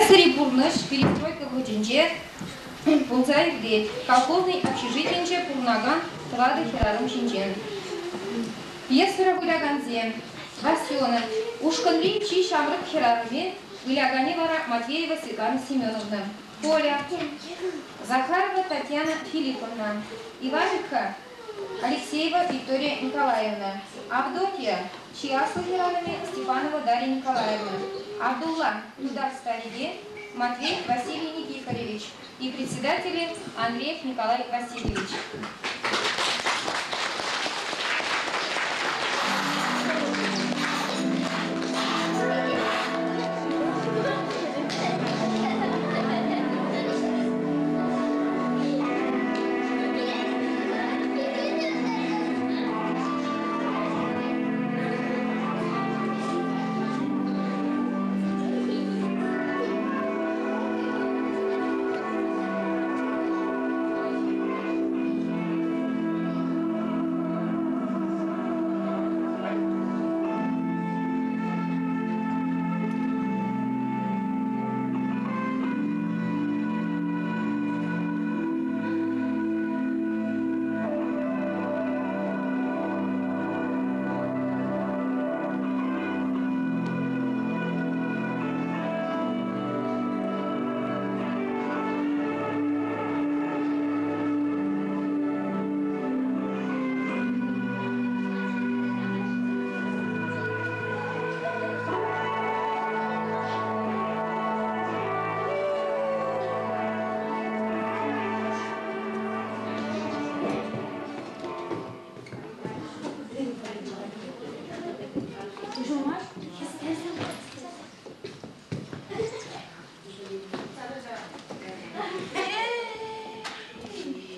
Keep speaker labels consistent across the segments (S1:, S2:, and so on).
S1: Пьесӑри пурнӑҫ перестройка вӑхӑтӗнче пулса иртет. Колхознӑй общежитинче пурӑнакан тӑватӑ хӗрарӑм ҫинчен. Пьесӑра вылякансем Васёна, ушкӑнри чи ҫамрӑк хӗрарӑмӗ, выляканӗ вара Матвеева Светлана Семеновна, Коля, Захарова Татьяна Филипповна, Иванюха Алексеева Виктория Николаевна, Авдотья, чи аслӑ хӗрарӑмӗ Степанова Дарья Николаевна, Абдулла Тутар старикӗ Матвей Василий Никифорович и председателӗ Андреев Николай Васильевич.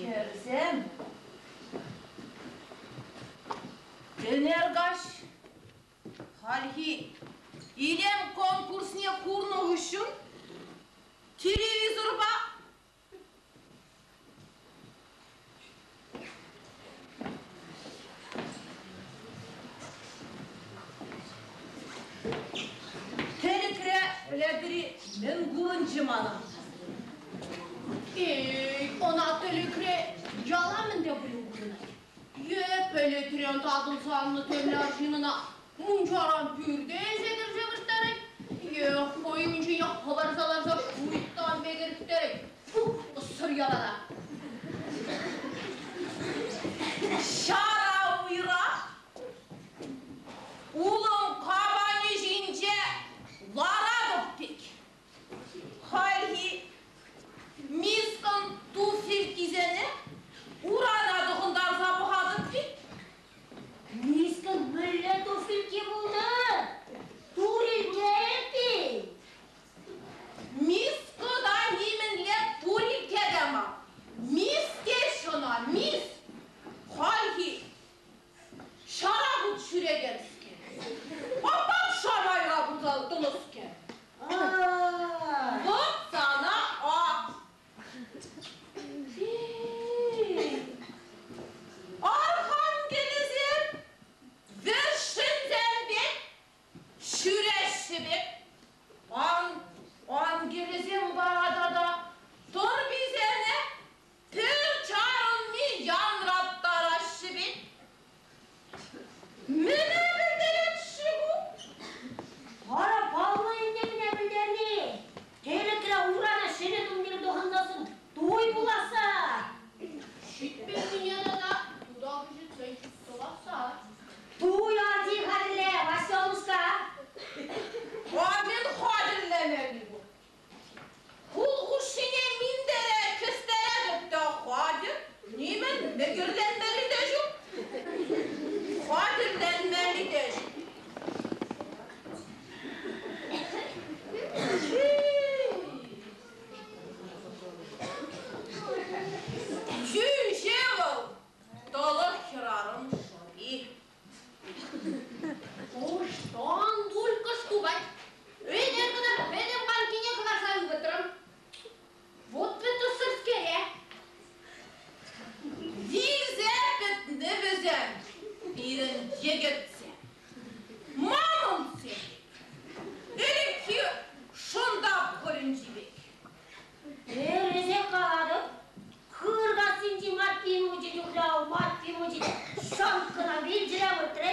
S2: Хӗрсем, ӗнер каҫ хальхи илем конкурсне курнӑ хыҫҫӑн телевизорпа Тӗлӗкре пӗлетӗр-и, мӗн курӑнчӗ мана?
S3: Эй, ӑна тӗлӗкре яла мӗн те пулин курӑнать. Е пӗлӗтрен татӑлса аннӑ темле арҫын ӑна мунчаран пӳрте илсе кӗрсе вырттарать, е хӑй ун ҫине хӑпарса ларса шуйттан пек ӗрӗхтерет. Фу, ӑссӑр япала!
S2: Ҫара уйра улӑм капанӗ ҫинче ларатӑп пек. Хальхи мискӑн туфелькисене урана тӑхӑнтарса пӑхатӑп пек.
S4: Мискӑн мӗнле туфельки пулнӑ? Турилкке эппин?
S2: Мискӑ та нимӗнле турилкке те мар.
S4: Чанккӑна вилчӗре выртрӗ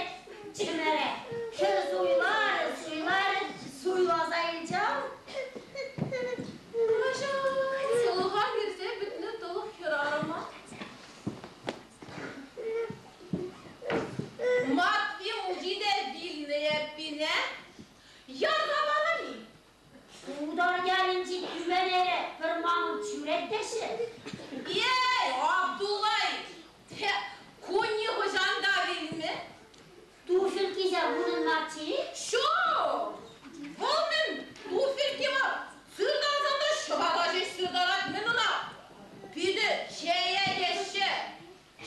S4: чӗмере. Хӗр суйларӗ, суйларӗ, суйласа илчӗ ав.
S2: Сӑлӑха хирсе пӗтнӗ тӑлӑх хӗрарӑма. Матви мучи те вилнӗ эппине. Ярса парам-и?
S4: Тутар ялӗнчи тӳменере пӗр мамӑк ҫӳрет теҫҫӗ.
S2: Эй, Абдулай, те ку нихӑҫан та вилмӗ.
S4: Туфелькисе унӑн марччӗ-и?
S2: Ҫук, вӑл мӗн туфельки мар, сыртарсан та ҫӑпата ҫеҫ сыртарать мӗн ӑна. Питӗ чее теҫҫӗ.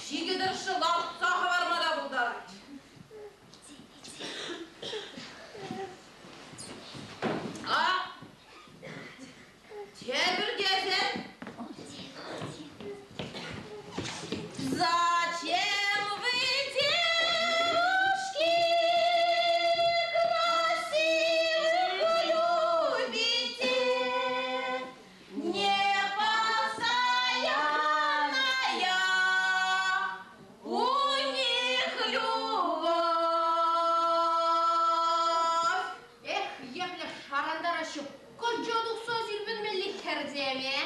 S2: Чикӗ тӑршшӗ лартса хӑварма та пултарать. А тепӗр тесен Зачем вы, девушки, красивых любите? Не постоянная у них любовь.
S3: Эх, епле шарантараҫҫӗ кӑчӑ тухса сирпӗнмелли хӗрсем-е?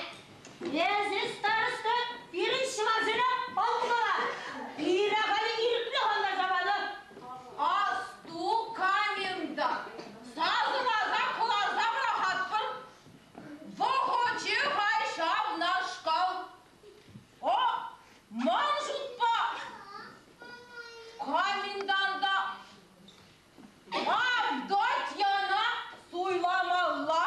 S4: Эсӗ, староста, пирӗн ҫӑварсене паллӑ. Пире халӗ ирӗклӗ хӑнласа панӑ.
S2: Асту, камента, сасӑласа кӑларса пӑрахатпӑр. Вӑхӑчӗ халь ҫавнашкал. О, ман шутпа, коменданта Авдотьяна суйламалла.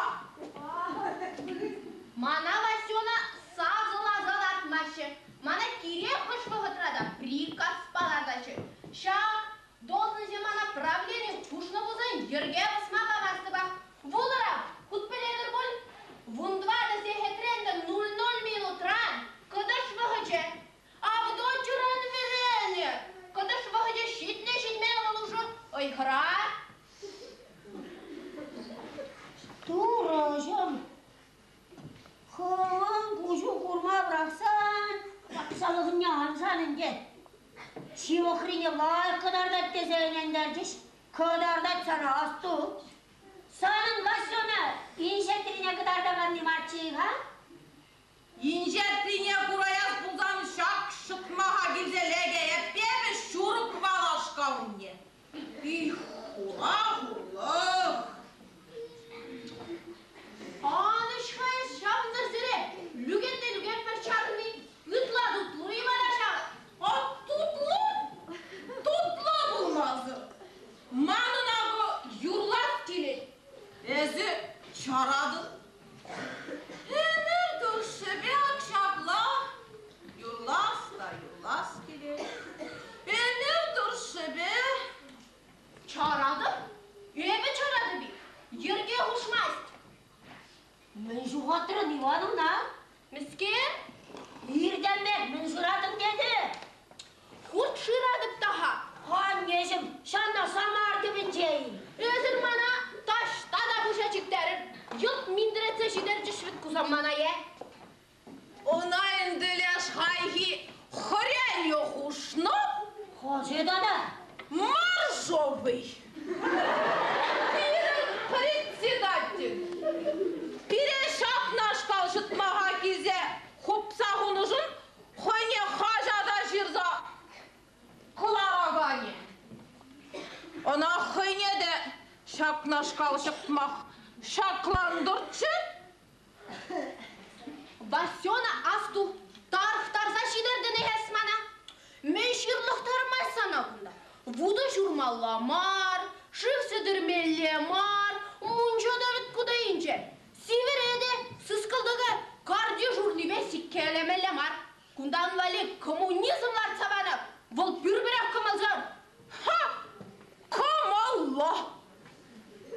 S3: Мана Васёна сасӑласа лартмаҫҫӗ. Мана кирек хӑш вӑхӑтра та приказ палӑртаҫҫӗ. Ҫак должноҫе мана правлени хушнӑ пулсан йӗрке пӑсма памастӑпах. Вулӑра, хут пӗлетӗр пуль. 14 сехетрен те 00 минутран кӑтӑш вӑхӑчӗ. Авдотьӑран вӗренӗ. Кӑтӑш вӑхӑчӗ ҫитнӗ-ҫитмен вӑл ушу ыйхӑра.
S4: Турӑҫӑм, хӑвӑн куҫу курма пӑрахсан, патшалӑхне ансан ӗнтӗ. Ҫывӑхрине лайӑх кӑтартать тесе ӗнентерчӗҫ. Кӑтартать сана, асту. Санӑн Васёна инҫетрине кӑтартаканни марччӗ-и-ха?
S2: Инҫетрине кураяс пулсан ҫак ҫӑтмаха килсе леке эпӗ ҫурӑк валашка умне. Их, хура хурлӑх!
S3: Анӑҫ-ха эс ҫав нӗрсӗре, лӳкен те лӳкен пӗр чарӑнми. Ытла тутлӑ-и вара ҫавӑ?
S2: А тутлӑ? Тутлӑ пулмасӑр. Манӑн акӑ юрлас килет. Эсӗ чаратӑн. Ӗмӗр тӑршшӗпе ак ҫапла юрлас та юрлас килет. Ӗмӗр тӑршшӗпе
S3: Чаратӑп? Эпӗ чаратӑп-и? Йӗрке хушмасть.
S4: Мӗн ҫухатрӑн, Ивановна?
S3: Мӗскер?
S4: Иртенпех мӗн шыратӑн тетӗ?
S3: Хурт шыратӑп та-ха.
S4: Аннеҫӗм, ҫанна Самар тӗпӗнче-и?
S3: Эсир мана таҫта та пуҫа чиктерӗр. Йӑлт минтӗретсе ҫитерчӗҫ вӗт кусам мана, е?
S2: Ӑна ӗнтӗ леш хайхи хӗреллӗ хушнӑ.
S4: Хӑшӗ тата?
S2: Моржовый. Пирӗн председатель. Пире ҫакнашкал ҫӑтмаха килсе хупса хунӑшӑн хӑйне хаҫата ҫырса кӑлараканӗ. Ӑна хӑйне те ҫакнашкал ҫӑтмах ҫаклантӑрччӗ.
S3: Васёна асту, тарӑхтарса ҫитертӗн эс мана. Мӗн ҫырлӑхтармасть сана кунта? Вутӑ ҫурмалла мар, шыв сӗтӗрмелле мар, мунча та вӗт кутайӗнче. Сивӗре те сыскӑлтӑка карти шурнипе сиккелемелле мар. Кунтан валли коммунизм лартса панӑ, вӑл пӳрпӗрех кӑмӑлсӑр.
S2: Ха! Кӑмӑллӑ!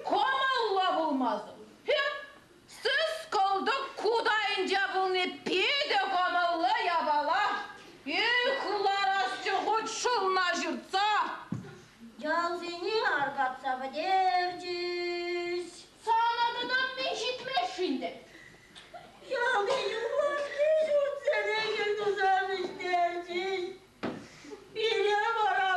S2: Кӑмӑллӑ пулмасӑр. Хе! Сыскӑлтӑк кутайӗнче пулни питӗ кӑмӑллӑ япала. Эх, ларасчӗ хуть шӑлна ҫыртса.
S4: Ялсене аркатса пӗтерчӗҫ.
S3: Сана тата мӗн ҫитмест-ши ӗнтӗ?
S4: Ялти юлашки ҫуртсене кӗл туса вӗҫтерчӗҫ. Пире вара.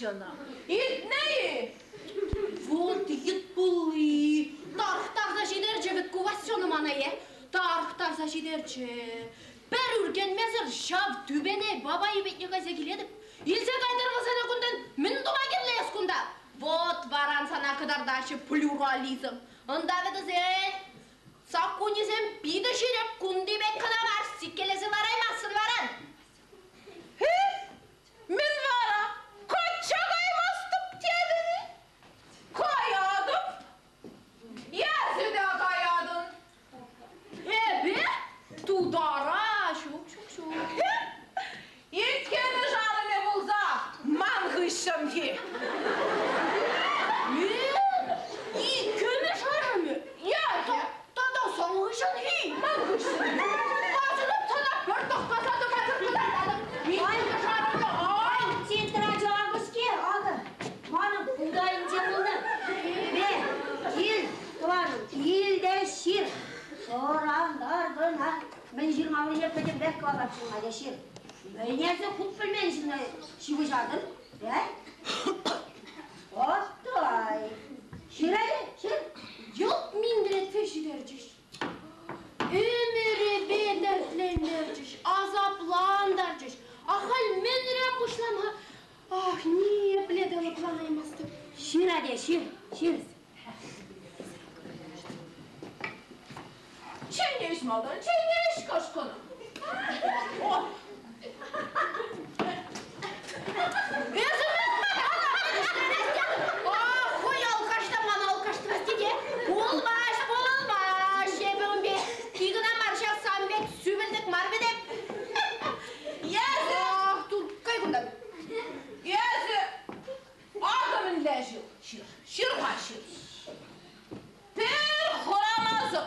S2: теҫҫӗ ӑна. Илтнӗ-и?
S3: Вот йыт пулли. Тарӑхтарса ҫитерчӗ вӗт ку Васёна мана, е? Тарӑхтарса ҫитерчӗ. Пӗр ӳркенмесӗр ҫав тӳпене бабай патне кайса килетӗп. Илсе кайтӑр вӗсене кунтан. Мӗн тума кирлӗ эс кунта? Вот варан сана кӑтартаҫҫӗ плюрализм. Унта вӗтӗсен саккунӗсем питӗ ҫирӗп, кунти пек кӑна мар, сиккелесе лараймастӑн варан.
S2: Мӗн вара? Качча каймастӑп тетӗн-и? Каятӑп. Эсӗ те каятӑн.
S3: Эпӗ? Тутара? Ҫук, ҫук, ҫук.
S2: Иккӗмӗш арӑмӗ пулса ман хыҫҫӑнхи.
S3: Иккӗмӗш арӑмӗ?
S2: Я
S3: Тата сан хыҫҫӑнхи?
S2: Ман хыҫҫӑн.
S3: Асӑнӑп сана пӗр тӑхтаса тӑмасӑр кӑтартатӑп. Иккӗмӗш арӑмӗ, ай!
S4: Тетрачӗ акӑ-ҫке, акӑ. Манӑн кутайӗнче пулнӑ. Ме, кил, тӑванӑм, кил те ҫыр. Шӑрантар кӑна. Мӗн ҫырмаллине пӗтӗмпех каласа ҫырма те ҫыр. Мӗн эсӗ хут пӗлмен ҫынна ҫыпӑҫатӑн, э? Оттай. Ҫыр, ҫыр.
S3: Йӑлт минретсе ҫитерчӗҫ. Ӗмӗрӗпе тертлентерчӗҫ, асаплантарчӗҫ. Ахаль мӗнрен пуҫлама, ах, ниепле те лӑпланаймастӑп.
S4: Ҫыр, атя, ҫыр, ҫыр.
S2: Чӗнеҫ малтан, чӗнеҫ кӑшкӑнӑ.
S3: Эсӗ Ах, хӑй алкаш та мана алкаш тӑвас тете. Пулмасть, пулмасть, эпӗ ун пек кӑна мар ҫав сан пек сӳпӗлтӗк мар вӗт эп.
S2: Эсӗ,
S3: Ах, тур, кай кунтан.
S2: эсӗ акӑ мӗнле ҫыр, ҫыр, ҫыр-ха ҫыр. Пӗр хӑрамасӑр.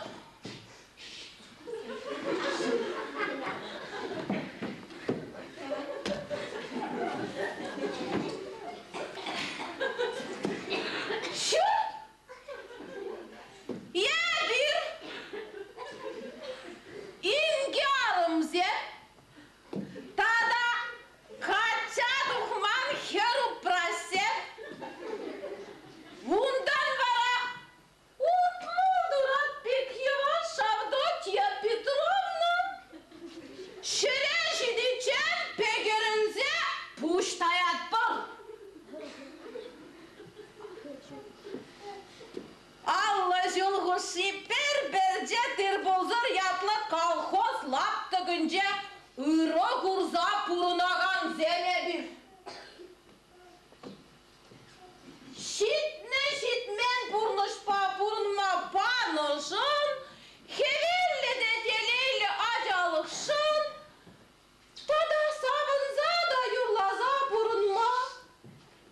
S2: Ҫыр. Эпир инке-арӑмсем тата качча тухман хӗр-упраҫсем унтан вара 60 турат пек йӑваш Авдотья Петровна ҫӗре ҫитиччен пекӗрӗнсе пуҫ таятпӑр. 50 ҫул хушши пӗр пӗрчӗ тыр-пулсӑр ятлӑ колхоз лаптӑкӗнче ырӑ курса пурӑнакансем эпир. Ҫитнӗ-ҫитмен пурнӑҫпа пурӑнма панӑшӑн, хӗвеллӗ те телейлӗ ачалӑхшӑн тата савӑнса та юрласа пурӑнма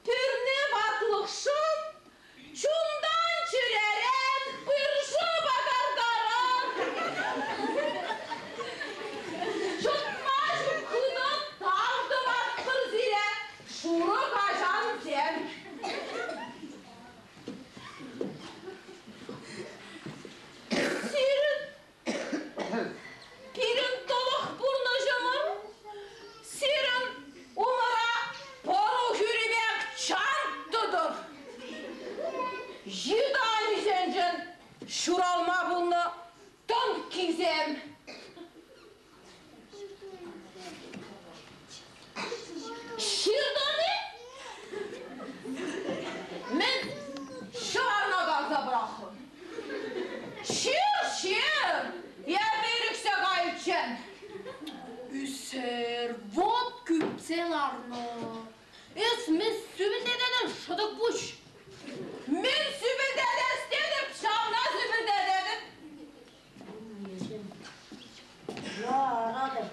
S2: пӳрнӗ ватлӑхшӑн чунтан чӗререн пыршу пакартаран чӑтма ҫук хытӑ тав тӑватпӑр сире, шурӑ каҫансем. Сирӗн пирӗн тӑлӑх пурнӑҫӑмӑр, сирӗн умӑра пӑру хӳри пек чант тӑтӑр. Йытӑ амисенчен ҫуралма пулнӑ тӑнккисем. Ҫыртӑн-и? Мӗн ҫӑварна карса пӑрахрӑн? Ҫыр, ҫыр! Эпӗ ирӗксе кайиччен.
S3: Ӳсӗр, вот кӳпсе ларнӑ. Эс мӗн сӳпӗлтететӗн, шӑтӑк пуҫ?
S2: Мӗн сӳпӗлтетес тетӗп, ҫавна сӳпӗлтететӗп.
S4: Яратӑп.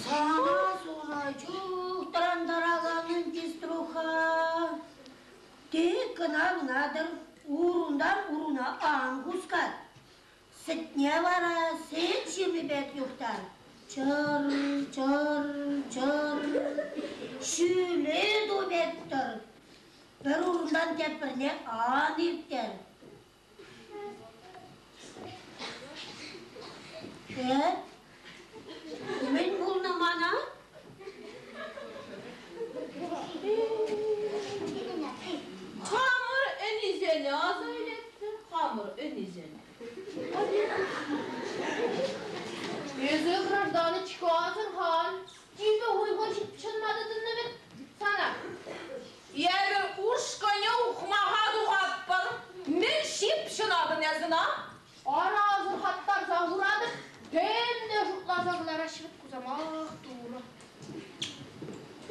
S4: Сана сура чух тӑрантараканӑн тиструха. Тек кӑна кӑна-тӑр, урунтан уруна ан хускат. Сӗтне вара сӗт ҫырми пек юхтар. Чӑр, чӑр, чӑр, ҫӳле ту пек тӑр. Пӗр урунтан тепӗрне ан ирттер. Э? Мӗн пулнӑ мана?
S3: Гражданочка, асӑрхан. Типӗ хуйхӑ ҫыпҫӑнма тытӑннӑ вӗт сана.
S2: Эпӗ ушкӑнӗ ухмаха тухатпӑр. Мӗн ҫыпҫӑнатӑн эс ӑна?
S3: Ара асӑрхаттарса хуратӑп, тем те шутласа кӑлараҫҫӗ вӗт кусамах Турӑ.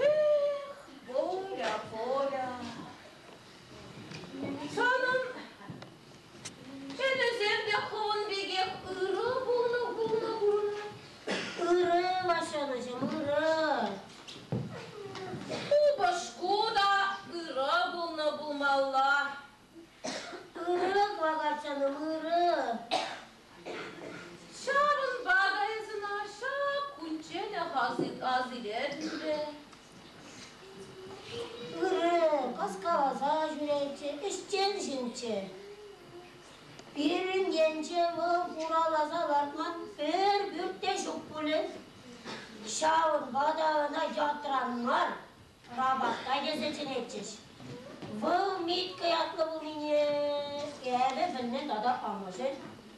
S2: Эх, Боря, Боря. Санӑн ӗнесем те хӑвӑн пекех ырӑ пулнӑ пулнӑ курӑнать.
S4: Ырӑ, Ваҫанӑҫӑм, ырӑ.
S2: Упӑшку та ырӑ пулнӑ пулмалла.
S4: Ырӑ, кӑвакарчӑнӑм, ырӑ.
S2: Ҫавӑнпа та эс ӑна ҫак кунчченех асилетӗн те.
S4: Ырӑ, каскаласа ҫӳретчӗ, ӗҫчен ҫынччӗ. Пирӗн енче вӑл хуралласа лартман пӗр пӳрт те ҫук пулӗ. Ҫавӑнпа та ӑна ятран мар, Рабатта тесе чӗнетчӗҫ. Вӑл Митька ятлӑ пулнине эпӗ пӗлмен тата амӑшӗн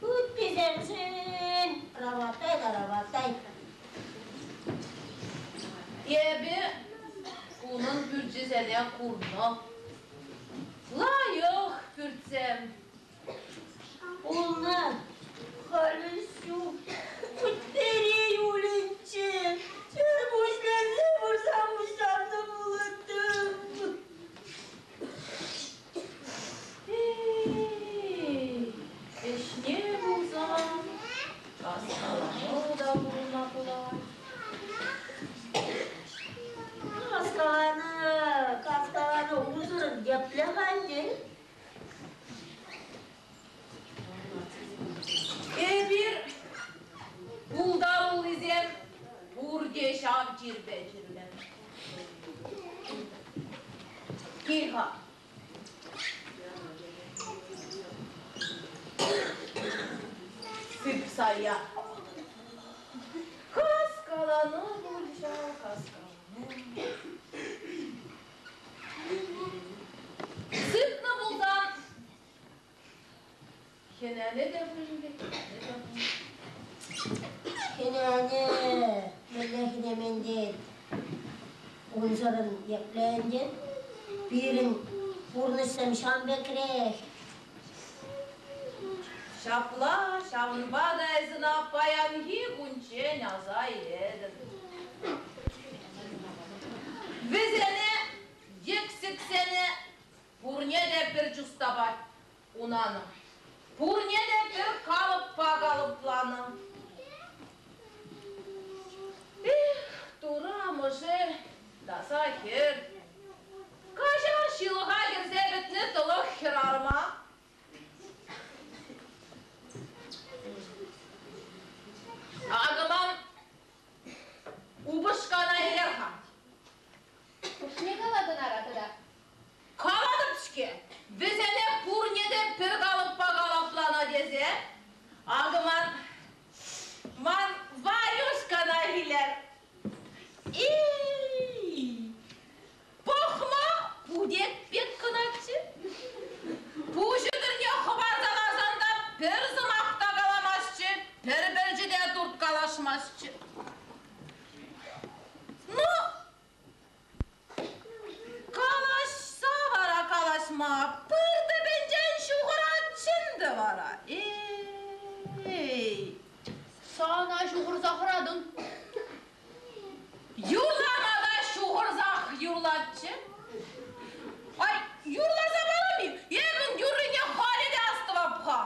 S4: ыттисемшӗн Рабаттай та Рабаттай.
S2: Эпӗ унӑн пӳрчӗсене курнӑ. Лайӑх пӳртсем.
S4: Пулнӑ, халӗ ҫук. Пӗттере юлӗнччӗ. Ҫӗр пуҫланса пырса пуҫланнӑ пулӑттӑм.
S2: Эй, ӗҫне пулсан каскалану та пурӑнма пулать.
S4: Каскаланӑ, каскаланӑ унсӑрӑн епле-ха ӗнтӗ?
S2: Эпир пултаруллисем пурте ҫав чирпе чирлӗ. Кил-ха. Сыпса я. Каскалану пуль ҫав, каскалану. Сыпнӑ пулсан хӗнене те пулин те, хӗнене те пулин.
S4: Хӗнене, мӗнле хӗнемен тет. Унсӑрӑн епле ӗнтӗ? Пирӗн пурнӑҫсем ҫам пекрех.
S2: Ҫапла, ҫавӑнпа та эс ӑна паянхи кунччен аса илетӗн. Вӗсене, йӗксӗксене, пурне те пӗр чустапа унанӑ. Пурне те пӗр калӑппа калӑпланӑ. Эх, Турӑ амӑшӗ, таса хӗр, каҫар ҫылӑха кӗрсе пӗтнӗ тӑлӑх хӗрарӑма. Акӑ ман упӑшкана илер-ха.
S3: Хӑшне калатӑн ара тата?
S2: Калатӑп-ҫке, вӗсене пурне те пӗр калӑппа калапланӑ тесе. Акӑ ман, ман Варюшкана илер. И-и-и, пӑхма путек пек кӑначчӗ. Пуҫӗ тӗлне хӑпарса та пӗр сӑмах та каламастчӗ, пӗр пӗрчӗ те турткалашмастчӗ. Ну, калаҫса вара калаҫма пыр тӗпӗнчен ҫухӑратчӗ ӗнтӗ вара. Эй!
S3: Сана ҫухӑрса хӑратӑн.
S2: Юрлама та ҫухӑрсах юрлатчӗ. Ай, юрласа парам-и? Эпӗн юррине халӗ те астӑвап-ха.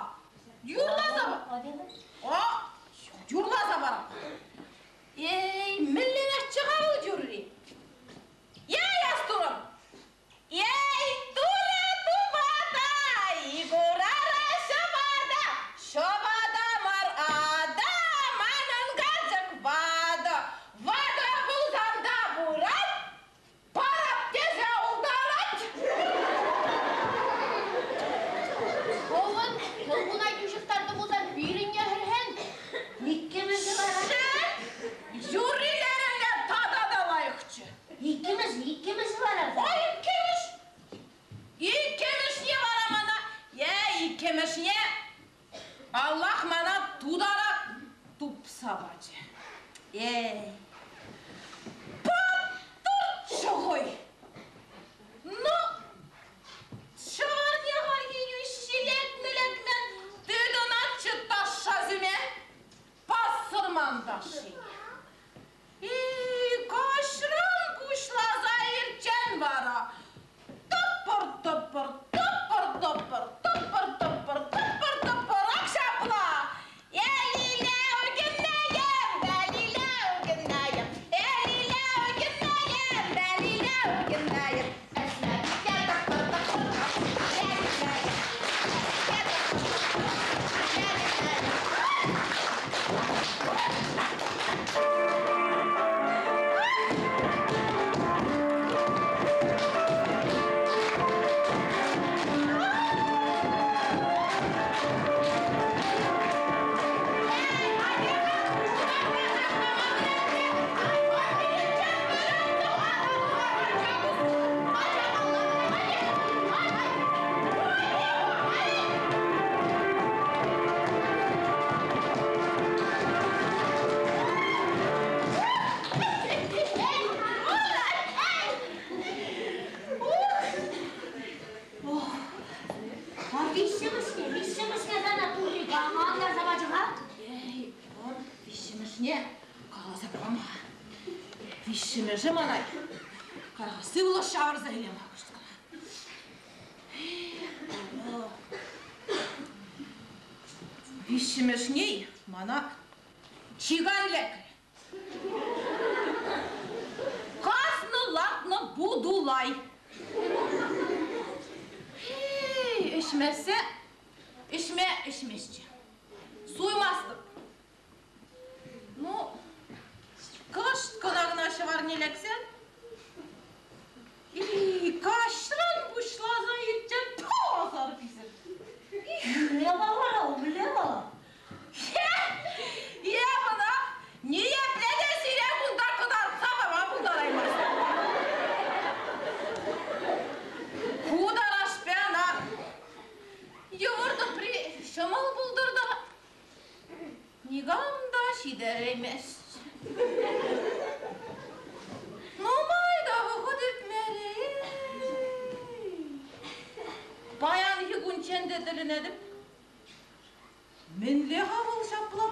S2: Юрласа А, юрласа парам. Эй, мӗнлерехчӗ-ха вӑл юрри? Ей, астурӑм! Ей, Турӑ тупата, Икурара ҫӑпата, ҫӑпата мар ата, манӑн карчӑк ватӑ, ватӑ пулсан та пырать, парап тесе улталать.
S3: Хӑвӑн хӑлхуна юҫӑхтарнӑ пулсан пирӗн те хӗрхен.
S4: Иккӗмӗшӗ вара?
S2: Юррилерӗнле тата та лайӑхчӗ.
S4: Иккӗмӗш, иккӗмӗш вара.
S2: Ой, иккӗмӗш! Иккӗмӗшне вара мана, е иккӗмӗшне Аллах мана тутара тупса пачӗ. Эй, паттӑрччӗ хӑй. Ну, ҫӑварне хальхи йӳҫҫи лекнӗ-лекмен тытӑнатчӗ ташша сӳме, пасӑрман ташшине. И каҫран пуҫласа ирччен вара тӑпӑр-тӑпӑр, тӑпӑр-тӑпӑр, тӑпӑр-тӑпӑр, тӑпӑр-тӑпӑрах ҫапла. Элиле укӗннӗем, бәлиле укӗннӗем, элиле укӗннӗем, бәлиле укӗннӗем. Эсмә тӑпӑр-тӑпӑр, лялиле, лялиле.
S4: А виҫҫӗмӗшне, виҫҫӗмӗшне сана Турри кама антарса пачӗ-ха?
S2: Эй, вӑл виҫҫӗмӗшне каласа пама. Виҫҫӗмӗшӗ мана сывлӑш ҫавӑрса илем кӑшт кӑна. Виҫҫӗмӗшне мана чикан лекрӗ. Каснӑ лартнӑ Будулай. Эй, ӗҫмессе, ӗҫме ӗҫместчӗ. Суймастӑп. Ну, кӑшт кӑна-кӑна ҫӑварне лексен, и каҫран пуҫласа ирччен тасар писӗр.
S4: Мӗнле вара, мӗнле вара?
S2: Е ӑна ниепле те сире кунта кӑтартса пама пултараймастӑп. Ку тарашпе ӑна йывӑр тӑпри ҫӑмӑл пултӑр та никам та ҫитереймест. Нумай та вӑхӑт иртмерӗ. Паянхи кунччен те тӗлӗнетӗп. Мӗнле-ха вӑл ҫапла?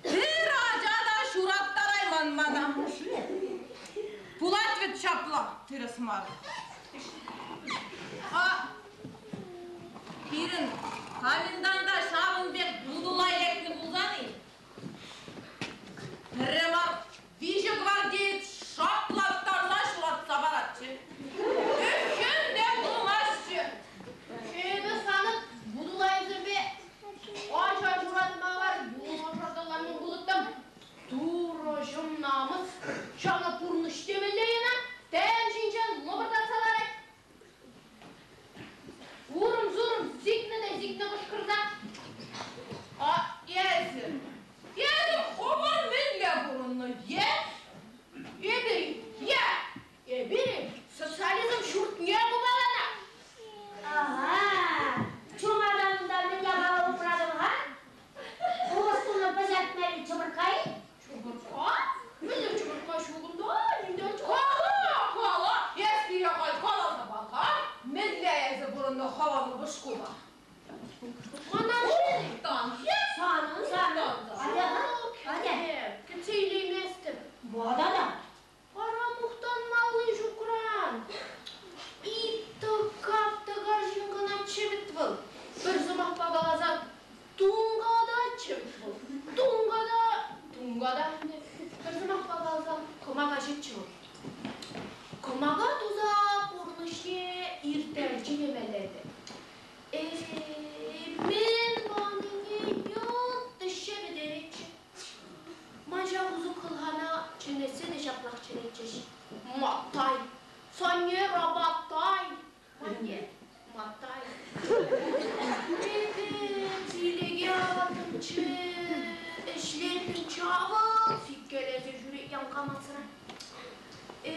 S2: Пӗр ача та ҫураттарайман мана. Пулать вӗт ҫапла, тӗрӗс мар. А пирӗн коменданта ҫавӑн пек Будулай лекнӗ пулсан-и? Пӗрре мар виҫӗ гвардеец шаплаттарса ҫуратса паратчӗ. Ӗҫҫӗн те пулмастчӗ.
S3: Эпӗ санӑн Будулайсемпе ача ҫуратма мар, юнашар пулӑттӑм. Турӑҫӑм намӑс, ҫавна пурнӑҫ темелле ӑна, тӗн ҫинчен лӑпӑртатса ларать. Урӑм-сурӑм сикнӗ те сикнӗ кӑшкӑрса.
S2: А эсӗ, эсӗ хӑвӑр мӗнле пурӑннӑ, е?
S3: Эпир, е, эпир социализм ҫуртне купаланӑ.
S4: Ага, чумаданта мӗн япала упратӑн-ха? Купӑс тунӑ пӗҫертмелли чӑмӑркка-и?
S3: Чӑмӑркка? Мӗнле чӑмӑркка ҫук унта? Нинден
S2: Кала, кала, эс пире халь каласа пар-ха, мӗнле эсӗ пурӑннӑ хӑвӑн упӑшкупа?
S3: Мана
S2: Мухтан,
S4: Санӑн, санӑн. Атя-ха, атя.
S3: Кӗтсе илейместӗп.
S4: Ма тата?
S3: Ара мухтанмалли ҫукран. Иттӑ-каптӑк арҫын кӑначчӗ вӗт вӑл. Пӗр сӑмахпа каласан, тункатаччӗ вӗт вӑл. Тунката, тунката ӗнтӗ. Пӗр сӑмахпа каласан, кӑмака ҫитчӗ вӑл. Кӑмака туса пурнӑҫне ирттерчӗ темелле ӗнтӗ. Э-э, мӗн панине йӑлт ӗҫсе пӗтеретчӗ. Ман ҫав усӑк хӑлхана чӗнессе те ҫаплах чӗнетчӗҫ. Маттай! Санера Маттай! Манне, Маттай. Эпӗ тилӗке аваттӑмччӗ, ӗҫлеттӗмччӗ авӑл, сиккелесе ҫӳрет янкамасра. Э,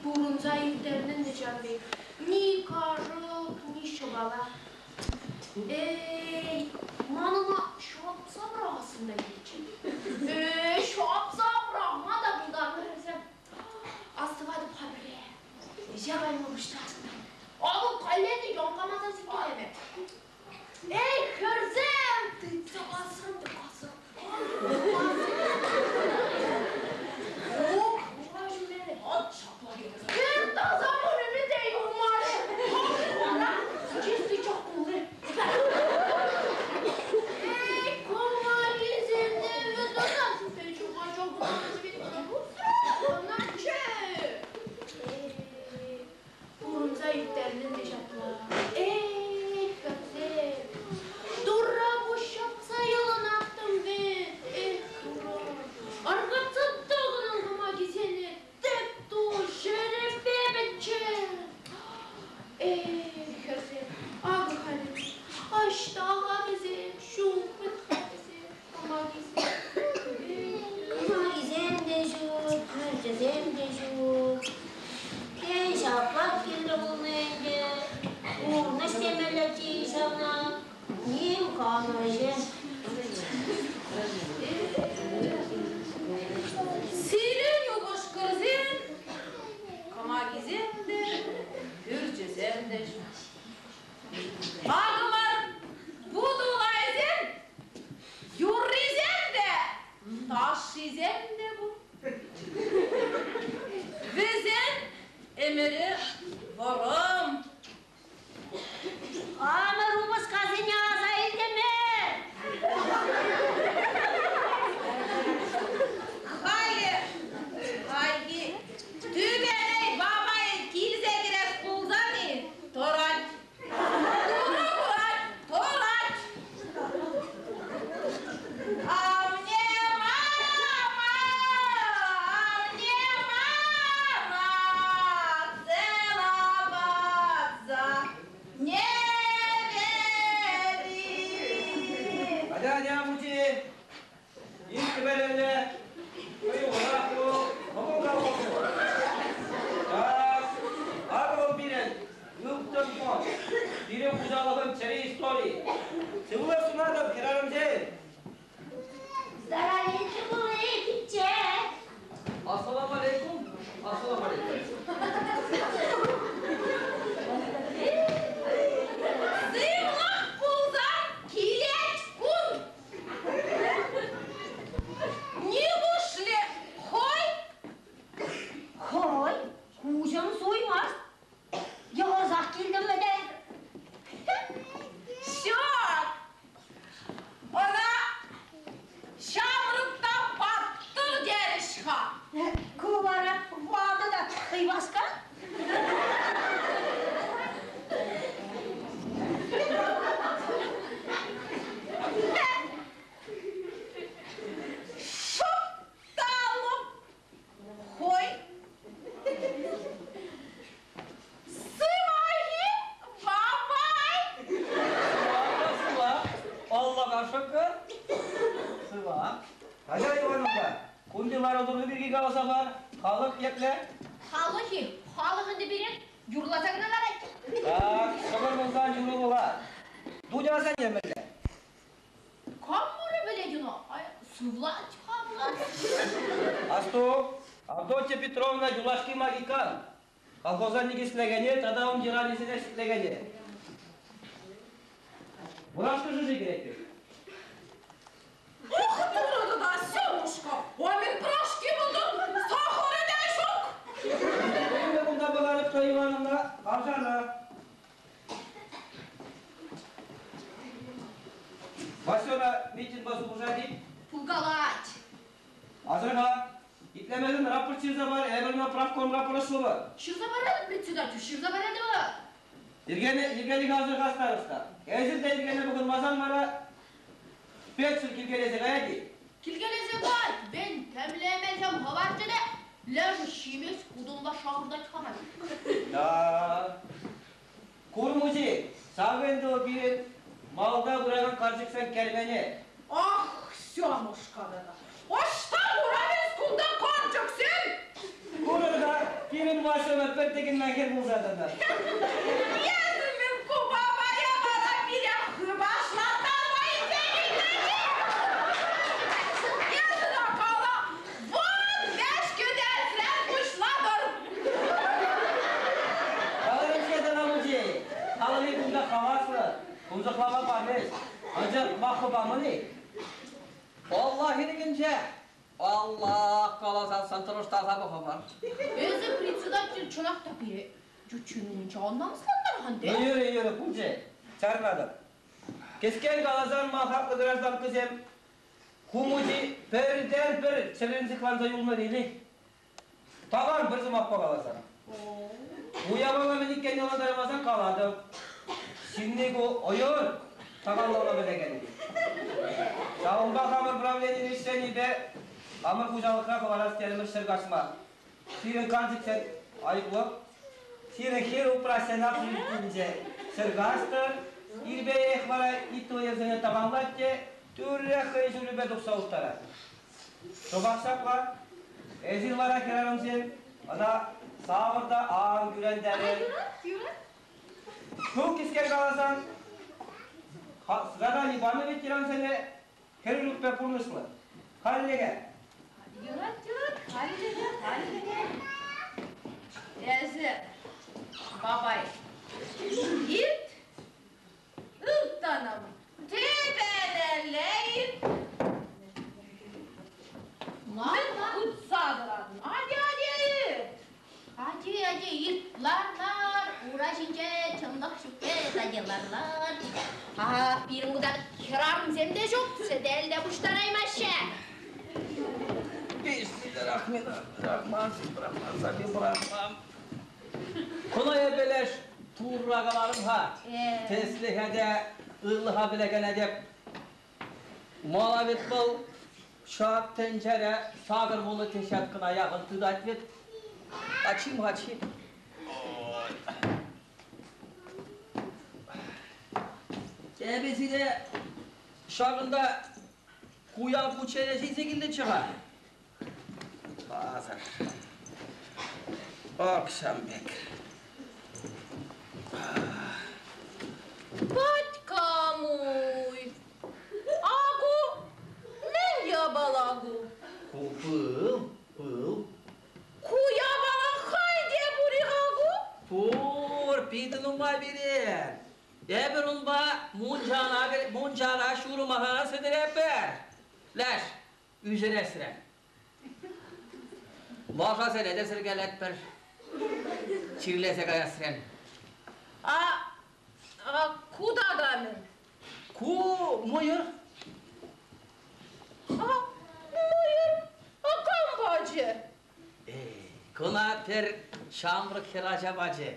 S3: пурӑнса ирттернӗ ҫав пек. Ни кашӑк, ни ҫӑпала. Эй, ман ӑна ҫапса пӑрахассӑм та килчӗ. Э, ҫапса
S5: Тӗллевлӗ, хӑюлӑрах пул, кӑмӑл пул. Так, акӑ вӑл пирӗн ылтӑн фонд, пирӗн хуҫалӑхӑн чӗрӗ истори. Сывлӑх сунатӑп, хӗрарӑмсем!
S4: Здоровеньки булы, пичче!
S6: Ассалам алейкум. Ассалам алейкум.
S2: Сывлӑх пулсан килет кун. Нивушлӗ хӑй?
S4: Хӑй куҫӑм суймасть. Йӑлӑсах килтӗм вӗт.
S2: Ҫак! Ӑна ҫамрӑк та паттӑр терӗҫ-ха.
S4: Ку вара ватӑ та хӑйпаска.
S2: Шӑп та лӑп хӑй. Сывах-и, бабай?
S6: Сыва, Аллаға шүкір. Сыва.
S5: Галя Ивановна, кунти лару-тӑру пирки каласа пар. Халӑх епле?
S3: Халӑх-и? Халӑх ӗнтӗ пире юрласа кӑна ларать.
S5: Так, шӑкӑр пулсан юрӑ пулать. Дуня асанне мӗнле?
S3: Кам мурӗ пӗлет ӑна? Сывлать хамлать.
S5: Асту, Авдотья Петровна юлашки магикан. Колхоза никӗслекене тата ун йӑранӗсене ҫӗклекене. Мурашка шӑши кӗрет пек.
S2: Ух, турӑ та, Семушка, омин пирожки пултӑр, сахӑрӗ те ҫук.
S5: Эпӗ кунта пӑхатӑп Ивановна, тавҫана. Васёна митингпа супӑшать-и?
S3: Пулкалать.
S5: Асӑрха, итлемесен рапорт ҫырса пар, эпӗ ӑна правкомра пулӑшмӑпӑр.
S3: Ҫырса паратӑп, председатель, ҫырса паратӑп.
S5: Йӗркене, йӗркелӗхе асӑрха староста. Эсир те йӗркене пӑхӑнмасан вара фельдшер килкелесе каять-и?
S3: Килкелесе каять, мен тӗмлемесем хӑварчӗ те, лешӗ ҫимест, кутӑнла шакӑртать-ха ман.
S5: Да. Кур, мучи, ҫакӑ ӗнтӗ вӑл пирӗн малта пыракан карчӑксен керменӗ.
S2: Ах, Семушка тата, ӑҫта куран эс кунта карчӑксем?
S5: Курӑр-ха, пирӗн Васьӑна пӗр тӗкӗнмен хӗр пулса тӑнӑ.
S2: Эсӗ мӗн купапая вара пире хыпашлаттарма илсе килнӗ-и? Эсӗ та кала, вӑн леш кӗтесрен пуҫлатӑр.
S5: Каларӑм-ҫке сана, мучи, халӑхӗ кунта хаваслӑ, тунсӑхлама памӗҫ. Анчах маххӑ памӑн-и?
S6: Аллах ирӗкӗнче. Аллах каласан тӑрӑштарса пӑхӑпӑр.
S3: Эсӗ, председатель, чӑнах та пире ют ҫын умӗнче ан намӑслантар-ха ӗнтӗ.
S5: Ну, юрӗ, юрӗ, пулчӗ. Чарӑнатӑп. Кӗскен каласан, ман хаклӑ гражданкӑсем, ку мучи пӗртен-пӗр чӗррӗн сыхланса юлнӑ релик. Таган пӗр сӑмахпа каласан. Уява мӗн иккенне ӑнлантармасан калатӑп. Ҫынни ку ӑйӑр, таганлама пӗлекен. Ҫавӑнпа хамӑр правленин ӗҫченӗпе хамӑр хуҫалӑхра хӑварас терӗмӗр 100 каҫма. Сирӗн карчӑксен айӑплӑ. Сирӗн хӗр упраҫсен общежитинче 100 каҫтӑр. Ирпе вара итто йӗрсене тӑванлать те тӳрех хӑй ҫулӗпе тухса уттарать. Шӑпах ҫапла. Эсир вара, хӗрарӑмсем, ӑна савӑр та ан кӳрентерӗр. Ну, кӗскен каласан, задани панӑ ветерансене хӗрӳлӗхпе пурнӑҫлӑ. Хальлӗхе.
S1: Юрать, юрать, хальлӗхе, хальлӗхе.
S2: Эсӗ, бабай, ирт, ылтӑнӑм, тӗпелелле ирт. Мӗн хытса тӑратӑн? Атя, атя, ирт.
S3: Ати, ати, ирт, лар, лар, ура ҫинче чӑнлӑх ҫук пек, ати, лар, лар. Ах, пирӗн кунта хӗрарӑмсем те ҫук, сӗтел те пуҫтараймаҫҫӗ.
S6: Бисмиллахман-рахман, Куна эпӗ леш турра каларӑм-ха. Тӗслӗхе те ырлӑха пӗлекене те. Мала вӗт вӑл ҫак тӗнчере 80 теҫеткӑна яхӑн тытать вӗт. Ачим, ачим. Эпӗ сире ҫакӑнта Пуян кучченеҫ илсе килнӗччӗ-ха. Пасар. Ак ҫам пек.
S2: Батькамуй! Аку, мӗн япала ку?
S6: Ку пыл, пыл.
S2: Ку япала хӑй те пур-и-ха ку?
S6: Пур, питӗ нумай пире. Эпир унпа мунчана ҫурӑмахана сӗтӗретпӗр. Леш, ӳсӗресрен. Лашасене те сӗркелетпӗр. Чирлесе каясрен.
S2: А ку тата мӗн?
S6: Ку мӑйӑр.
S2: А, мӑйӑр, а кам пачӗ?
S6: Кӑна пӗр ҫамрӑк хӗрача пачӗ.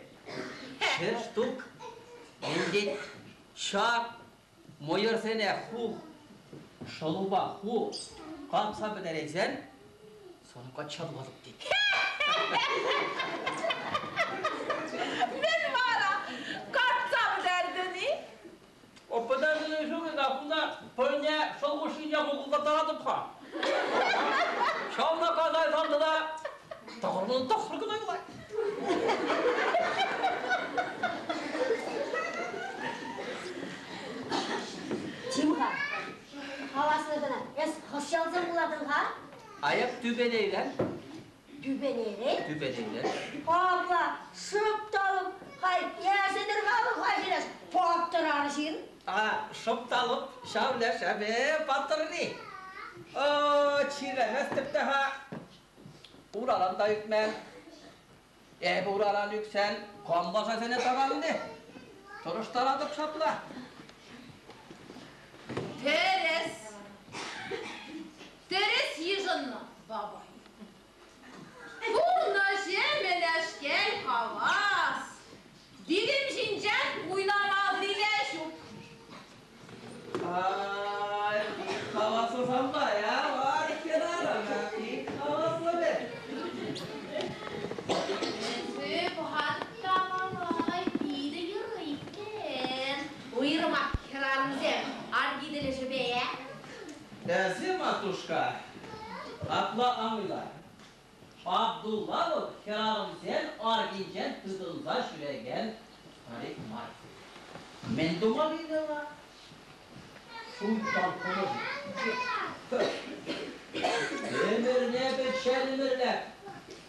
S6: 100 штук. Ӗнтӗ ҫак мӑйӑрсене ху шӑлупа ху капса пӗтерейсен, сан качча тухатӑп тет.
S2: Мӗн вара? Катса пӗтертӗн-и?
S6: Пӗтертӗн ҫук ӗнтӗ, кунта пӗрне шӑл хушшинче мӑкӑлтаттаратӑп-ха. Ҫавна касайсан тата 99 кӑна юлать.
S4: Чим-ха, хаваслӑ кӑна. Эс хӑш ялсем пулатӑн-ха?
S6: Аяк тӳпенейрен.
S4: Тӳпенейрен?
S6: Тӳпенейрен.
S4: Апла, шӑп та лӑп халь эсӗ-тӗр-ха вӑл паттӑр арҫын.
S6: А, шӑп та лӑп ҫав леш эпӗ паттӑрри. Чирлеместӗп те-ха. Ураран та ӳкмен. Эпӗ ураран ӳксен, кам лашасене таранни? Тӑрӑштаратӑп ҫапла.
S2: Тӗрӗс. Тӗрӗс йышӑннӑ, бабай. Пурнӑҫӗ мӗнешкел хавас. Вилӗм ҫинчен уйламалли те ҫук.
S6: Ай, пит хаваслӑ санпа, я, вар хӗрарӑм, пит хаваслӑ вӗт.
S3: Эсӗ пӑхатӑп та, малай, питӗ юрӑ иккен. Уйрӑмах хӗрарӑмсем арки тӗлӗшӗпе.
S6: Эсӗ, матушка, апла ан уйла. Абдулла вӑл хӗрарӑмсен аркинчен тытӑнса ҫӳрекен старик мар. Мӗн тума килнӗ ӑна? Шуйттан хӑмӑшӗ. Ӗмӗрне пӗччен ӗмӗрле.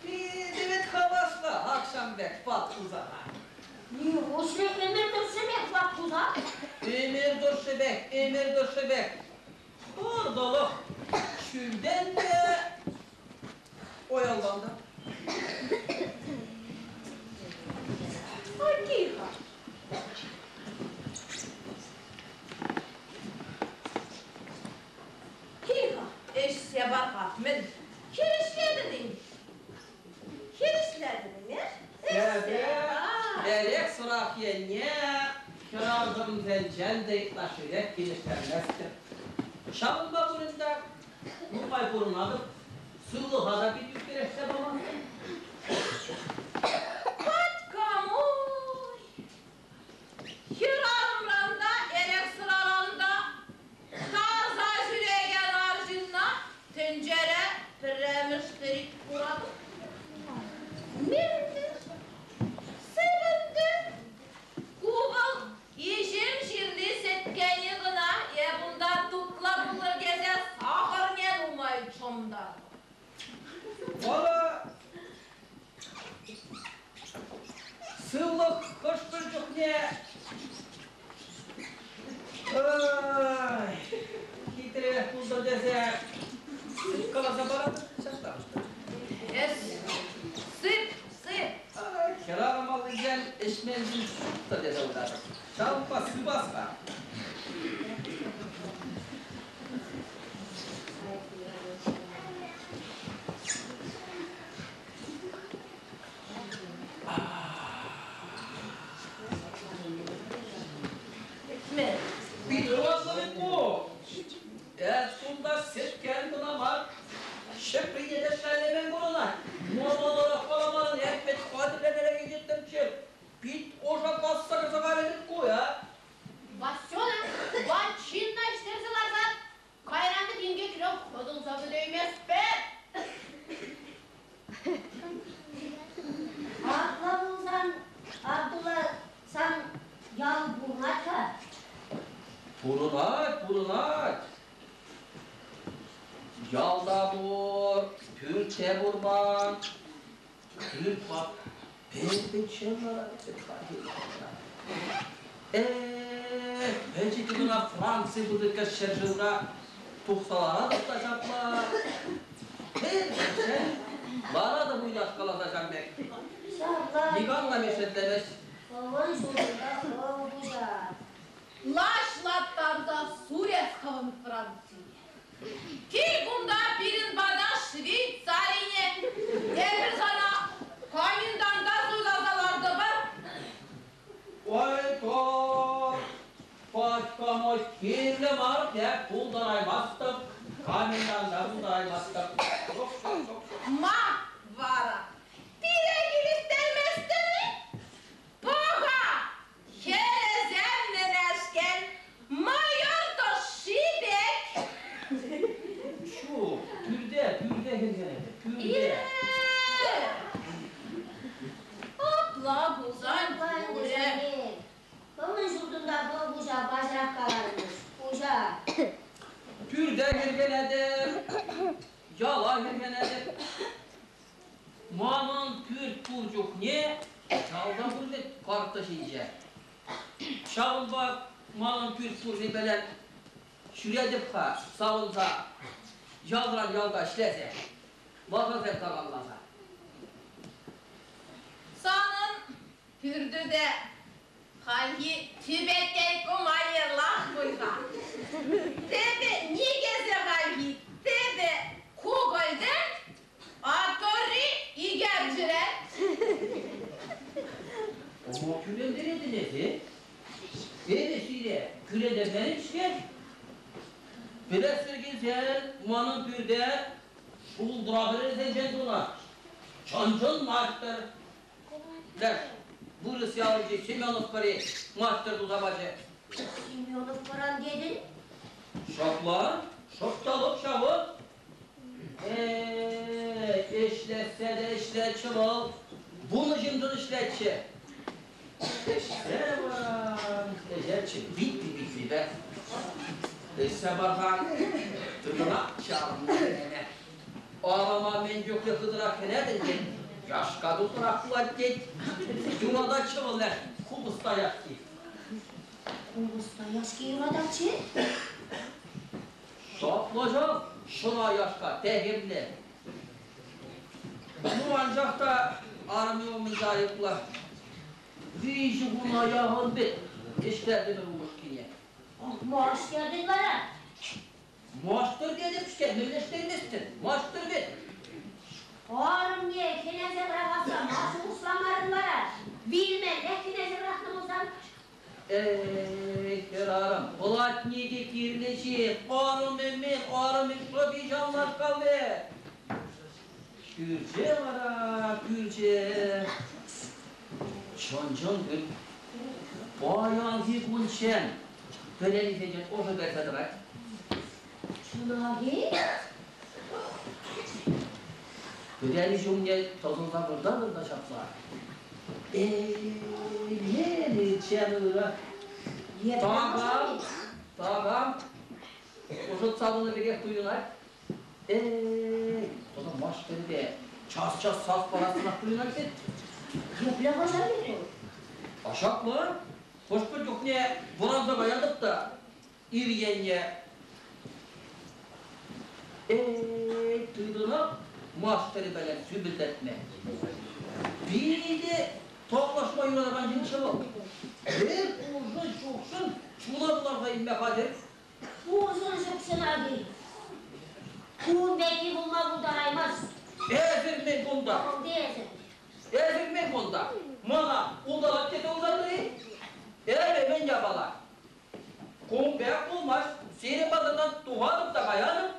S6: Питӗ вӗт хаваслӑ акҫам пек пат тусана.
S4: Нивушлӗ ӗмӗр тӑршшӗпех ват туса?
S6: Ӗмӗр тӑршшӗпех, ӗмӗр тӑршшӗпех. Пур тӑлӑх ҫӳлтен те оялтан та.
S2: Аки-ха. Кил-ха, ӗҫсе пар-ха. Мӗн, хирӗҫлетӗн-и? Хирӗҫлетӗн-и,
S6: Эпӗ эрех сӑрах енне хӗрарӑмсенчен те ытлашширех килӗштерместӗп. Ҫавӑнпа пуль ӗнтӗ нумай пурӑнатӑп, сывлӑха та пит ӳстерессе памастӑп.
S2: Патькамуй! Хӗрарӑмран та, эрех сӑраран та тарса ҫӳрекен арҫынна тӗнчере пӗрремӗш старик куратӑп. Мӗнтӗр, сӗвӗнтӗр. Ку вӑл иҫӗм ҫырли сӗткенӗ кӑна е кунта тутлӑ пултӑр тесе сахӑрне нумай чӑмтарнӑ.
S6: Вара сывлӑх хӑш-пӗр чухне хитре пултӑр тесе каласа паратӑп ҫаптарӑш.
S2: Эс сып, сып.
S6: Хӗрарӑм аллинчен ӗҫменшӗн ҫук тесе утатӑп. Ҫавӑнпа сыпас-ха.
S2: Мӗн?
S6: Пит хӑватлӑ вӗт ку. Эс кунта сӗткен кӑна мар, ҫӗприне те шеллемен курӑнать. Мӑнӑлӑрах каламарӑн, эп вӗт хатӗрленерек илеттӗмччӗ. Пит ӑша касса кӗрсе кайрӗ вӗт ку, а?
S3: Васёна, ват ҫынна ӗҫтерсе ларсан, кайран вӗт инкек.
S6: Ялта пур, пӳртре пурман. Пӳрт пӗр-пӗччен ларать Эх, пӗчӗк кӑна Франци пысӑк ҫӗршывра тухса ларатӑп та ҫапла. Пӗр-пӗччен ларатӑп уйнашкаласа ҫак пек.
S4: Ҫапла.
S6: Никам та мешетлемест.
S4: Хӑвӑн ҫулӑмпа хӑв хуҫа.
S2: Лашлаттарса сурес хӑвӑн Францине. Кил кунта пирӗн пата Швейцарине. Эпир сана коменданта суйласа лартӑпӑр.
S6: Ой, то, пачкамось кирлӗ мар, тек пултараймастӑп, коменданта пултараймастӑп. Шок, шок, шок, шок.
S2: Ма вара? Пире килӗштерместӗн-и? Пӑха! Хӗрӗсем мӗнешкел мӑйӑр тӑшши пек.
S6: Ҫук, пӳрте, пӳрте хӗрхенетӗп, пӳрте.
S2: Апла пулсан пулӗ.
S4: Хӑвӑн ҫуртунта хӑв хуҫа паҫӑрах каларӑмӑш, хуҫа.
S6: Пӳрте хӗрхенетӗп, яла хӗрхенетӗп. Манӑн пӳрт пур чухне ялта пур вӗт карта ҫинче. Ҫавӑнпа манӑн пӳрт пуррипеле ҫӳретӗп-ха савӑнса, ялран ялта ӗҫлесе, лашасем таканласа.
S2: Санӑн пӳртӳ те хальхи тӳпеттейку майӑрлах пуль-ха. Тӗпӗ никӗсӗ хальхи, тӗпӗ кукӑльтен, а тӑрри икерчӗрен.
S6: Ого, кӳрентеретӗн эсӗ. Эпӗ сире кӳрентермерӗм-ҫке. Пӗлессӗр килсен манӑн пӳрте шултра пӗрерсенчен тунӑ. Чӑн-чӑн маҫтӑр. Леш, вырӑс ялӗнчи Семеновкӑри мастер туса пачӗ.
S4: Семеновкӑран тетӗн?
S6: Ҫапла, шӑп та лӑп ҫавӑ. Э, ӗҫлессе те ӗҫлетчӗ вӑл. 10 ҫыншӑн ӗҫлетчӗ. Ӗҫсе вара ӗҫетчӗ витти-виттипе. Ӗҫсе парсан тытӑнать чарӑннӑ. Арӑма мӗн чухлӗ хытӑрах хӗнетӗн тет, яшка тутлӑрах пулать тет. Юрататчӗ вӑл леш купӑста яшки.
S4: Купӑста яшки юрататчӗ?
S6: Ҫаплӑ ҫав ҫӑра яшка техӗмлӗ. Ну, анчах та арӑмӗ умӗнче айӑплӑ. 3 куна яхӑн пек ӗҫлертӗмӗр упӑшкине.
S4: Маҫтӑр вара.
S6: Маҫтӑр тетӗп-ҫке, мӗнлештерместӗн? Маҫтӑр вӗт.
S4: Арӑмне хӗнесе пӑрахасса ма шухӑшламарӑн вара? Вилмеллех хӗнесе пӑрахнӑ пулсан?
S6: Эй, хӗрарӑм, платнике кирлӗ ҫын, арӑмӗ-мӗн, арӑмӗн шӑпи ҫавнашкал вӗт. Пӳрче вара, пӳрче. Чӑн-чӑн пӳрт. Паянхи кунччен пӗренисенчен ӑшӑ кайса тӑрать.
S4: Чӑнах-и?
S6: Пӗрени ҫумне тӑсӑлса выртатӑн та ҫапла. Эй, мӗн ырӑ. Такам, такам ӑшӑтса тӑнӑ пекех туйӑнать. Эй, тата маҫтӑрӗ час-час сас парассӑнах туйӑнать вӗт.
S4: Епле хӑшать вӑл?
S6: А ҫапла, хӑш-пӗр чухне вӑранса каятӑп та ир енне. Эй, тытӑнап маҫтӑрӗпеле сӳпӗлтетме. Питӗ тавлашма юратакан ҫынччӗ вӑл. Пӗр пушӑ ҫукшӑн чуна кӑларса илме хатӗр.
S4: Унсӑр ҫук аки. Кун пекки пулма пултараймасть.
S6: Эсир мӗн кунта?
S4: Эсӗ.
S6: Эсир мӗн кунта? Мана улталать тесе улталнӑ-и? Эпӗ мӗн япала? Кун пек пулмасть. Сирӗн патӑртан тухатӑп та каятӑп.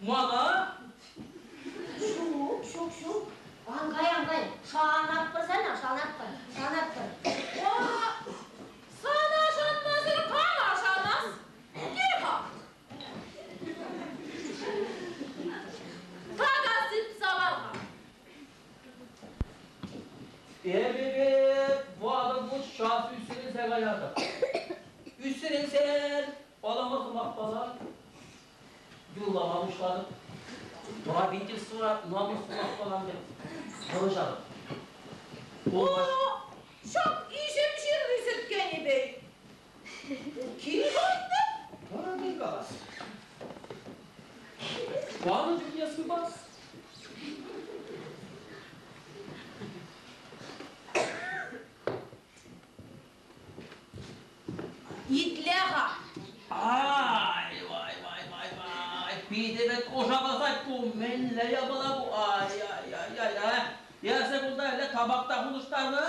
S6: Мана?
S4: Ҫук, ҫук, ҫук. Ан кай, ан кай. Шанатпӑр сана, шанатпӑр, шанатпӑр.
S2: Сана шанмасӑр кама шанас? Кил-ха. Тата сыпса пар-ха.
S6: Эпӗ ватӑ пуҫ час ӳсӗрӗлсе каятӑп. Ӳсӗрӗлсен палама сӑмах пала юрлама пуҫлатӑп. Правительствора намӑс сӑмахпалан пек вӑрҫатӑп.
S2: О, ҫак иҫӗм ҫырли сӗткенӗпе кил-ха.
S6: Вара мӗн калас? Панӑ чухне сыпас.
S2: Итле-ха.
S6: Ай, вай, вай, вай, вай. Питӗ вӗт куша пӑсать ку. Мӗнле япала ку? Ай, ай, ай, ай, ай. Эсӗ кунта ӗлӗк табак та хутӑштарнӑ?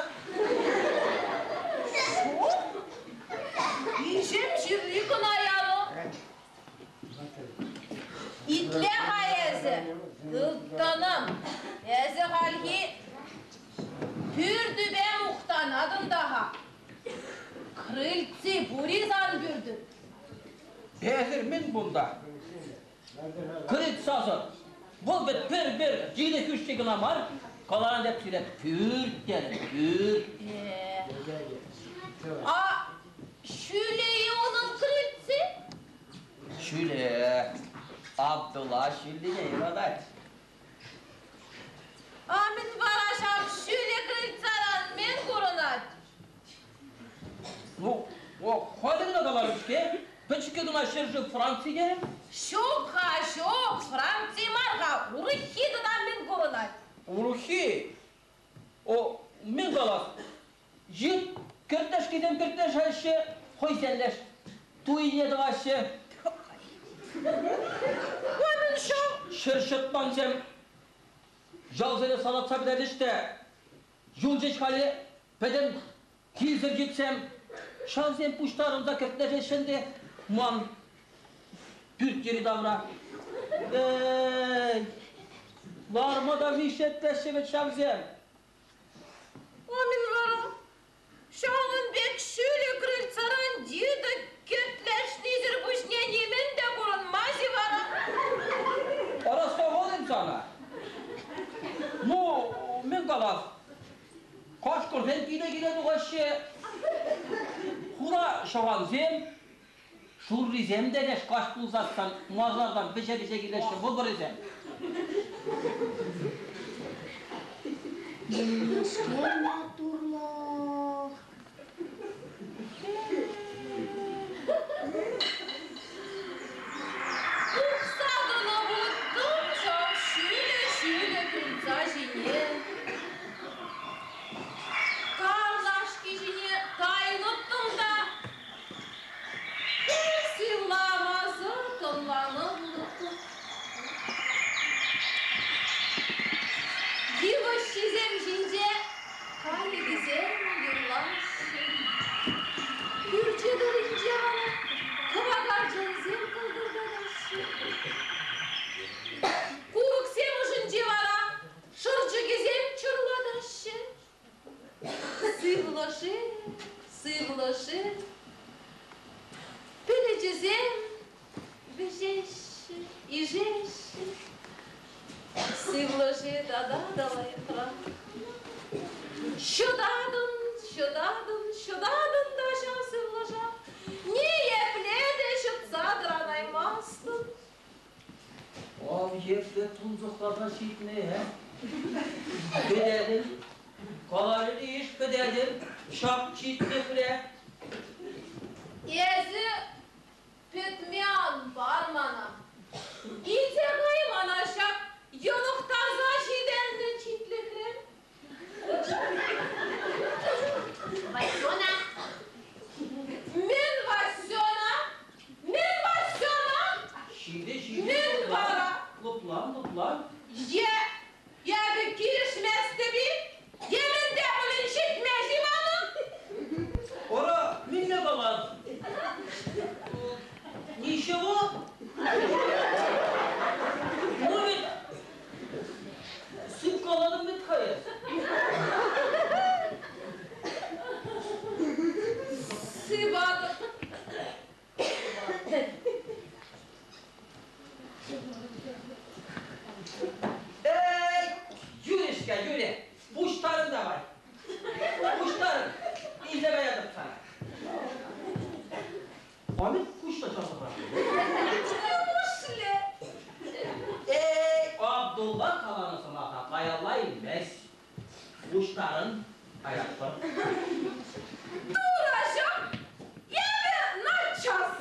S2: Ҫук. Иҫӗм ҫырли кӑна янӑ. Итле-ха эсӗ, ылтӑнӑм. Эсӗ хальхи пӳртӳпе мухтанатӑн та-ха. Крыльци пур-и сан пӳртӳн?
S6: Эсир мӗн кунта? Крыльцасӑр. Вӑл вӗт пӗр-пӗр йытӑ хӳшши кӑна мар, каларан теп сире пӳрт терӗм, пӳрт.
S2: А ҫӳле-и унӑн крыльци?
S6: Ҫӳле. Абдулла ҫӳллине юратать.
S2: А мӗн вара ҫав ҫӳле крыльцаран мӗн курӑнать?
S6: Ну, халӗ кӑна каларӑм-ҫке. Пӗчӗккӗ кӑна ҫӗршыв Франци терӗм.
S2: Ҫук-ха, ҫук, Франци мар-ха, урӑххи тата мӗн курӑнать?
S6: Урӑххи? О, мӗн калас? Йыт кӗртнешкисем кӗртнешеҫҫӗ, хӑйсен леш туйне тӑваҫҫӗ.
S2: Мӗн ҫав?
S6: Ҫӗр ҫӑтмансем ялсене салатса пӗтерчӗҫ те юлчӗҫ халӗ пӗтӗм килсӗр йытсем. Ҫавсем пуҫтарӑнса кӗртнешеҫҫӗ ӗнтӗ ман пӳрт йӗри-тавра. Эй, ларма та виҫетмеҫҫӗ вӗт ҫавсем.
S2: Мӗн вара? Ҫавӑн пек ҫӳлӗ крыльцаран йытӑ кӗртлешнисӗр пуҫне нимӗн те курӑнмасть-и вара?
S6: Ӑраскаллӑ сана. Ну, мӗн калас? Кашкӑрсем киле-киле тухаҫҫӗ. Хура ҫӑхансем, шуррисем те леш каҫ пулсассӑн масартан вӗҫе-вӗҫе килеҫҫӗ вӑкӑрӗсем.
S4: Мӗнешкел маттурлӑх!
S2: Тухса тӑнӑ вуттӑм ҫав ҫӳлӗ-ҫӳлӗ крыльца ҫине. Карлашки ҫине тайӑнӑттӑм та сывламасӑр тӑнланӑ пулӑттӑм. Йывӑҫҫисем ҫинче кайӑкӗсем юрлаҫҫӗ. Пӳрчӗ тӑрринче вара кӑвакарчӑнсем кӑлтӑртатаҫҫӗ. Курӑксем ӑшӗнче вара шӑрчӑкӗсем чӑрлатаҫҫӗ. Сывлӑшӗ, сывлӑшӗ, пӗлӗчӗсем вӗҫеҫҫӗ, ишеҫҫӗ. Сывлӑшӗ тата та лайӑхрах. Ҫӑтатӑн, ҫӑтатӑн, ҫӑтатӑн та ҫав сывлӑша. Ниепле те ҫӑтса тӑранаймастӑн.
S6: Ав епле тунсӑхласа ҫитнӗ, э? Пӗтетӗн, каларӗ иш пӗтетӗн, ҫак читлӗхре.
S2: Эсӗ пӗтме ан пар мана. Илсе кай мана ҫак йӑлӑхтарса ҫитернӗ читлӗхре.
S3: Васёна!
S2: Мӗн Васёна? Мӗн Васёна?
S6: Ҫитӗ, ҫитӗ.
S2: Мӗн вара?
S6: Лӑплан, лӑплан.
S2: Е эпӗ килӗшместӗп-и? Е мӗн те пулин ҫитмест-и манӑн?
S6: Ара, мӗнле калас? Ничего. Ну ведь сыпкаланӑ вӗт-ха эс.
S2: Сыватӑп.
S6: Эй, Юречка, Юря, пуҫтарӑн давай. Пуҫтарӑн. Илсе каятӑп сана. Амин куҫ та часӑрах.
S2: Неужели?
S6: Эй, Абдулла каланӑ сӑмаха каялла илмест. Пуҫтарӑн, каятпӑр.
S2: Турӑҫӑм, эпӗ наччас.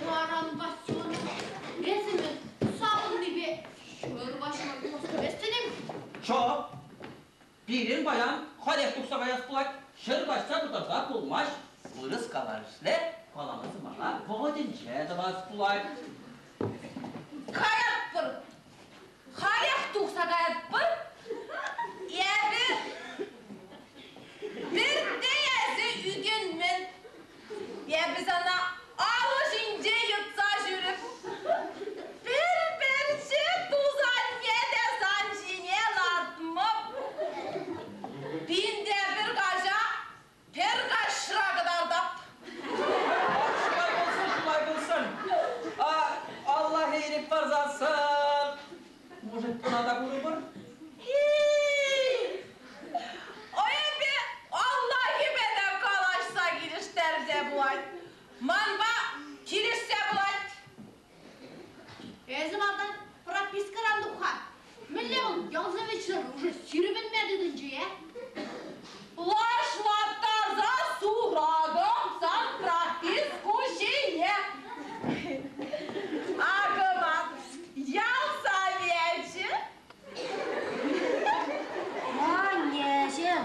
S3: Варан Васёна, эсӗ мӗн савӑннипе ҫӗр каҫма юлас теместӗн-им?
S6: Чо, пирӗн паян халех тухса каяс пулать. Ҫӗр каҫса тутарса пулмасть. Вырӑс каларӑшле каланӑ сӑмаха вӑхӑтӗнче тӑвас пулать.
S2: Каятпӑр. Халех тухса каятпӑр. Эпӗ пӗрте эсӗ ӳкӗнмен. Эпӗ сана алӑ ҫинче йӑтса ҫӳрӗп. Пӗр пӗрчӗ тусанне те сан ҫине лартмӑп. Пин те пӗр каҫа пӗр каҫра кӑтартап.
S6: Шулай пулсын, шулай пулсын. А, Аллах ирӗк парсассӑн, может, кӑна та курӑпӑр?
S2: Эпӗ Аллахӗпе те калаҫса килӗштерсе пулать. Манпа килӗшсе пулать.
S3: Эсӗ малтан пропискӑран тух-ха. Мӗнле вӑл ялсовет уже сирпӗнме тытӑнчӗ, э?
S2: Лашлаттарса суратӑм сан прописку ҫине. Акӑ ман ял совечӗ.
S4: Аннеҫӗм.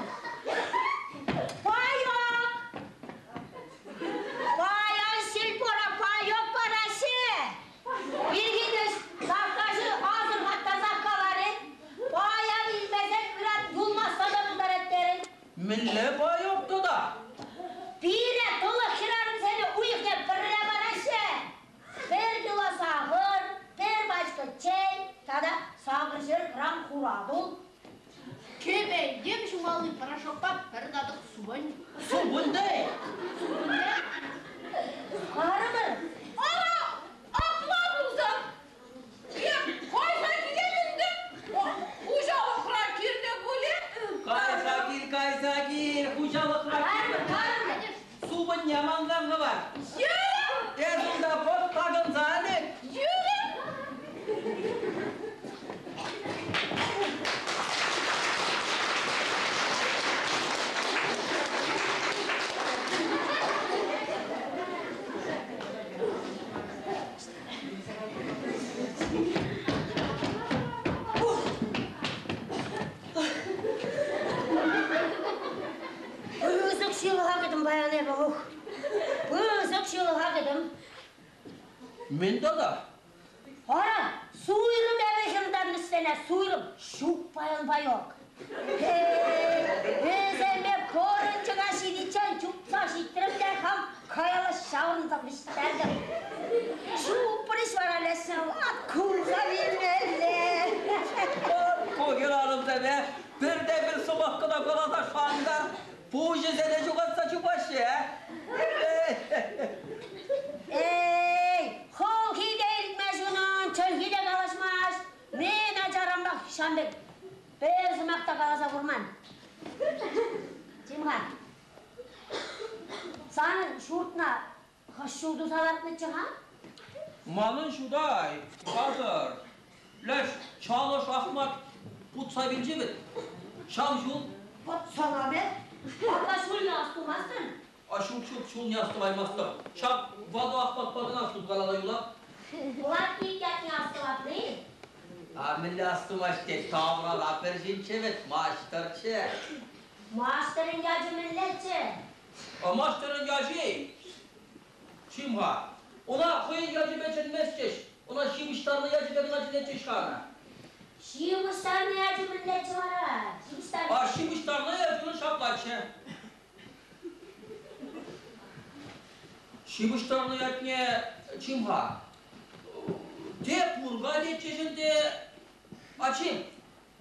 S4: Паек! Паян сельпора паек параҫҫӗ. Ирхине лавккаҫӑ асӑрхаттарсах каларӗ. Паян илмесен ыран юлмасса та пултарать терӗн.
S6: Мӗнле паек тата?
S4: Пире тӑлӑх хӗрарӑмсене уйӑхне пӗрре параҫҫӗ. Пӗр кило сахӑр, пӗр пачка чей тата 800 грамм хуратул.
S3: Кӗпе-йӗм ҫумалли порошокпа пӗр татӑк супӑнь.
S6: Супӑнь-те!
S3: Супӑнь-те?
S4: Карӑмӑр!
S2: Ара, апла пулсан, эп кайса килем ӗнтӗ. Хуҫалӑхра кирлӗ пулӗ.
S6: Кайса кил, кайса кил, хуҫалӑхра кирлӗ.
S4: Карӑмӑр, карӑмӑр!
S6: Супӑньне мансан хӑвар.
S2: Юрӗ!
S6: Эс унта пӑх такӑнса ан ӳк.
S2: Юрӗ!
S4: Пысӑк ҫылӑха кӗтӗм паян эпӗ, ух. Пысӑк ҫылӑха кӗтӗм.
S6: Мӗн тата?
S4: Ара, суйрӑм эпӗ хӗртарнӑссене, суйрӑм. Ҫук паян паек. Вӗсемпе пӑрӑнчӑка ҫитиччен чупса ҫитрӗм те хам каялла ҫаврӑнса вӗҫтертӗм. Чупрӗҫ вара лешсем, кулса вилмелле.
S6: Ку хӗрарӑмсене пӗрте-пӗр сӑмах кӑна каласа шантар, пуҫӗсене ҫухатса чупаҫҫӗ, а?
S4: Эй, хӑлхи те илтмест унӑн, чӗлхи те калаҫмасть. Мӗн ачаранпах ҫавӑн пек пӗр сӑмах та каласа курман. Тим-ха, санӑн ҫуртна хӑш ҫул туса лартнӑччӗ-ха?
S6: Манӑн ҫутай, хатӗр. Леш, Чалӑш Ахмат путса вилчӗ вӗт. Ҫав ҫул...
S4: Путсана бе? Апла ҫулне астумастӑн?
S6: А ҫук, ҫук, ҫулне астӑваймастӑп. Ҫав ватӑ Ахматпа кӑна суткаласа юлап.
S4: Платник ятне астӑватни?
S6: А мӗнле астумасть тет, таврара пӗр ҫынччӗ вӗт, маҫтӑрччӗ.
S4: Маҫтӑрӗн ячӗ мӗнлеччӗ?
S6: А маҫтӑрӑн ячӗ Чим-ха, ӑна хӑйӗн ячӗпе чӗнместчӗҫ, ӑна ҫыпӑҫтарнӑ ячӗпе кӑна чӗнетчӗҫ-ха ӑна.
S4: Ҫыпӑҫтарнӑ ячӗ мӗнлеччӗ вара? Ҫыпӑҫтарнӑ.
S6: А ҫыпӑҫтарнӑ ячӗ унӑн ҫаплаччӗ. Ҫыпӑҫтарнӑ ятне чим-ха, те пурка тетчӗҫ ӗнтӗ, а чим,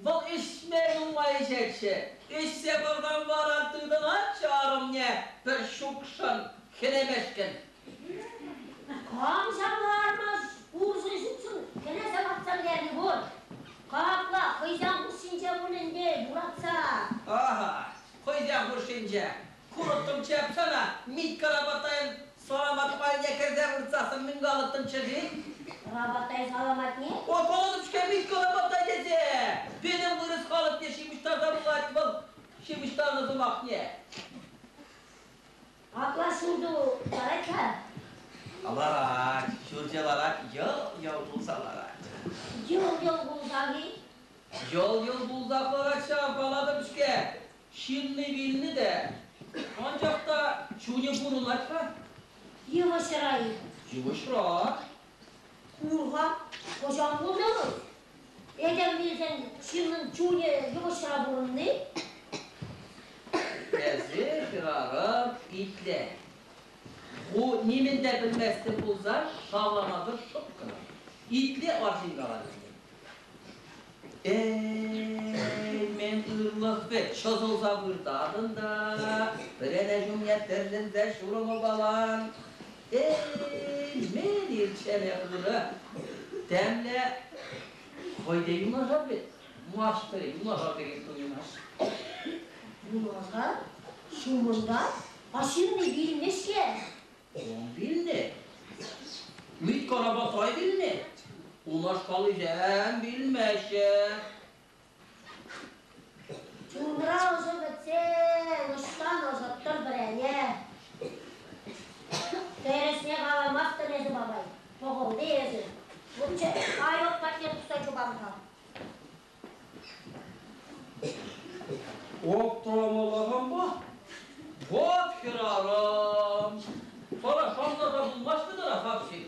S6: вӑл ӗҫме нумай ӗҫетчӗ. Ӗҫсе пӑрсан вара тытӑнатчӗ арӑмне пӗр ҫукшӑн хӗнемешкӗн.
S4: Кам ҫапла армаш пуршӑн ҫукшӑн хӗнесе лартса пӗтернӗ пур. Капла хӑйсен хушшинче пуль ӗнтӗ юратса.
S6: Аха, хӑйсен хушшинче. Курӑттӑм чӗп сана, Митькӑна паттайӑн саламат пайне кӗрсе выртсассӑн мӗн калӑттӑмччӗ-ши?
S4: Рабатай саламатне?
S6: О, колодочка Митька Рабатай тесе! Пирӗн вырӑс халӑхне ҫыпӑҫтарса пулать вӑл ҫыпӑҫтарнӑ сӑмахне.
S4: Апла ҫурту ларать-ха?
S6: Ларать, ҫурчӗ ларать, йӑл-йӑл пулса ларать.
S4: Йӑл-йӑл пулса-и?
S6: Йӑл-йӑл пулсах ларать ҫав, калатӑп-ҫке. Ҫынни вилнӗ те, анчах та чунӗ пурӑнать-ха.
S4: Йывӑҫра-и?
S6: Йывӑҫра.
S4: Кур-ха, хӑҫан пулнӑ вӑл? Этем вилсен ҫыннӑн чунӗ йывӑҫра пурӑнни?
S6: Эсӗ, хӗрарӑм, итле. Ху нимӗн те пӗлместӗн пулсан шавламасӑр шӑп кӑна. Итле арҫын каланине. Эй, мӗн ырлӑх вӗт, чӑсӑлса выртатӑн та, пӗрене ҫумне тӗртӗнсе ҫурӑмупалан. Эй, мӗн ирчченех ырӑ. Темле хӑй те юнашар вӗт, маҫтӑрӗ юнашар текен туйӑнать.
S4: Юнашар? Ҫумӑнта? А ҫынни вилмест-ҫке.
S6: Кам вилнӗ? Митькӑна Басай вилнӗ. Унашкаллисем вилмеҫҫӗ.
S4: Чунра ӑшӑ пӗтсен, ӑҫтан ӑшӑттӑр пӗрене? Тӗрӗсне каламастӑн эсӗ, бабай. Пӑхӑлти эсӗ. Лучше айӑк патне тухса чупам-ха.
S6: Аптӑрамалла-ха. Вот хӗрарӑм! Сана шанса пулмасть-и тата совсем?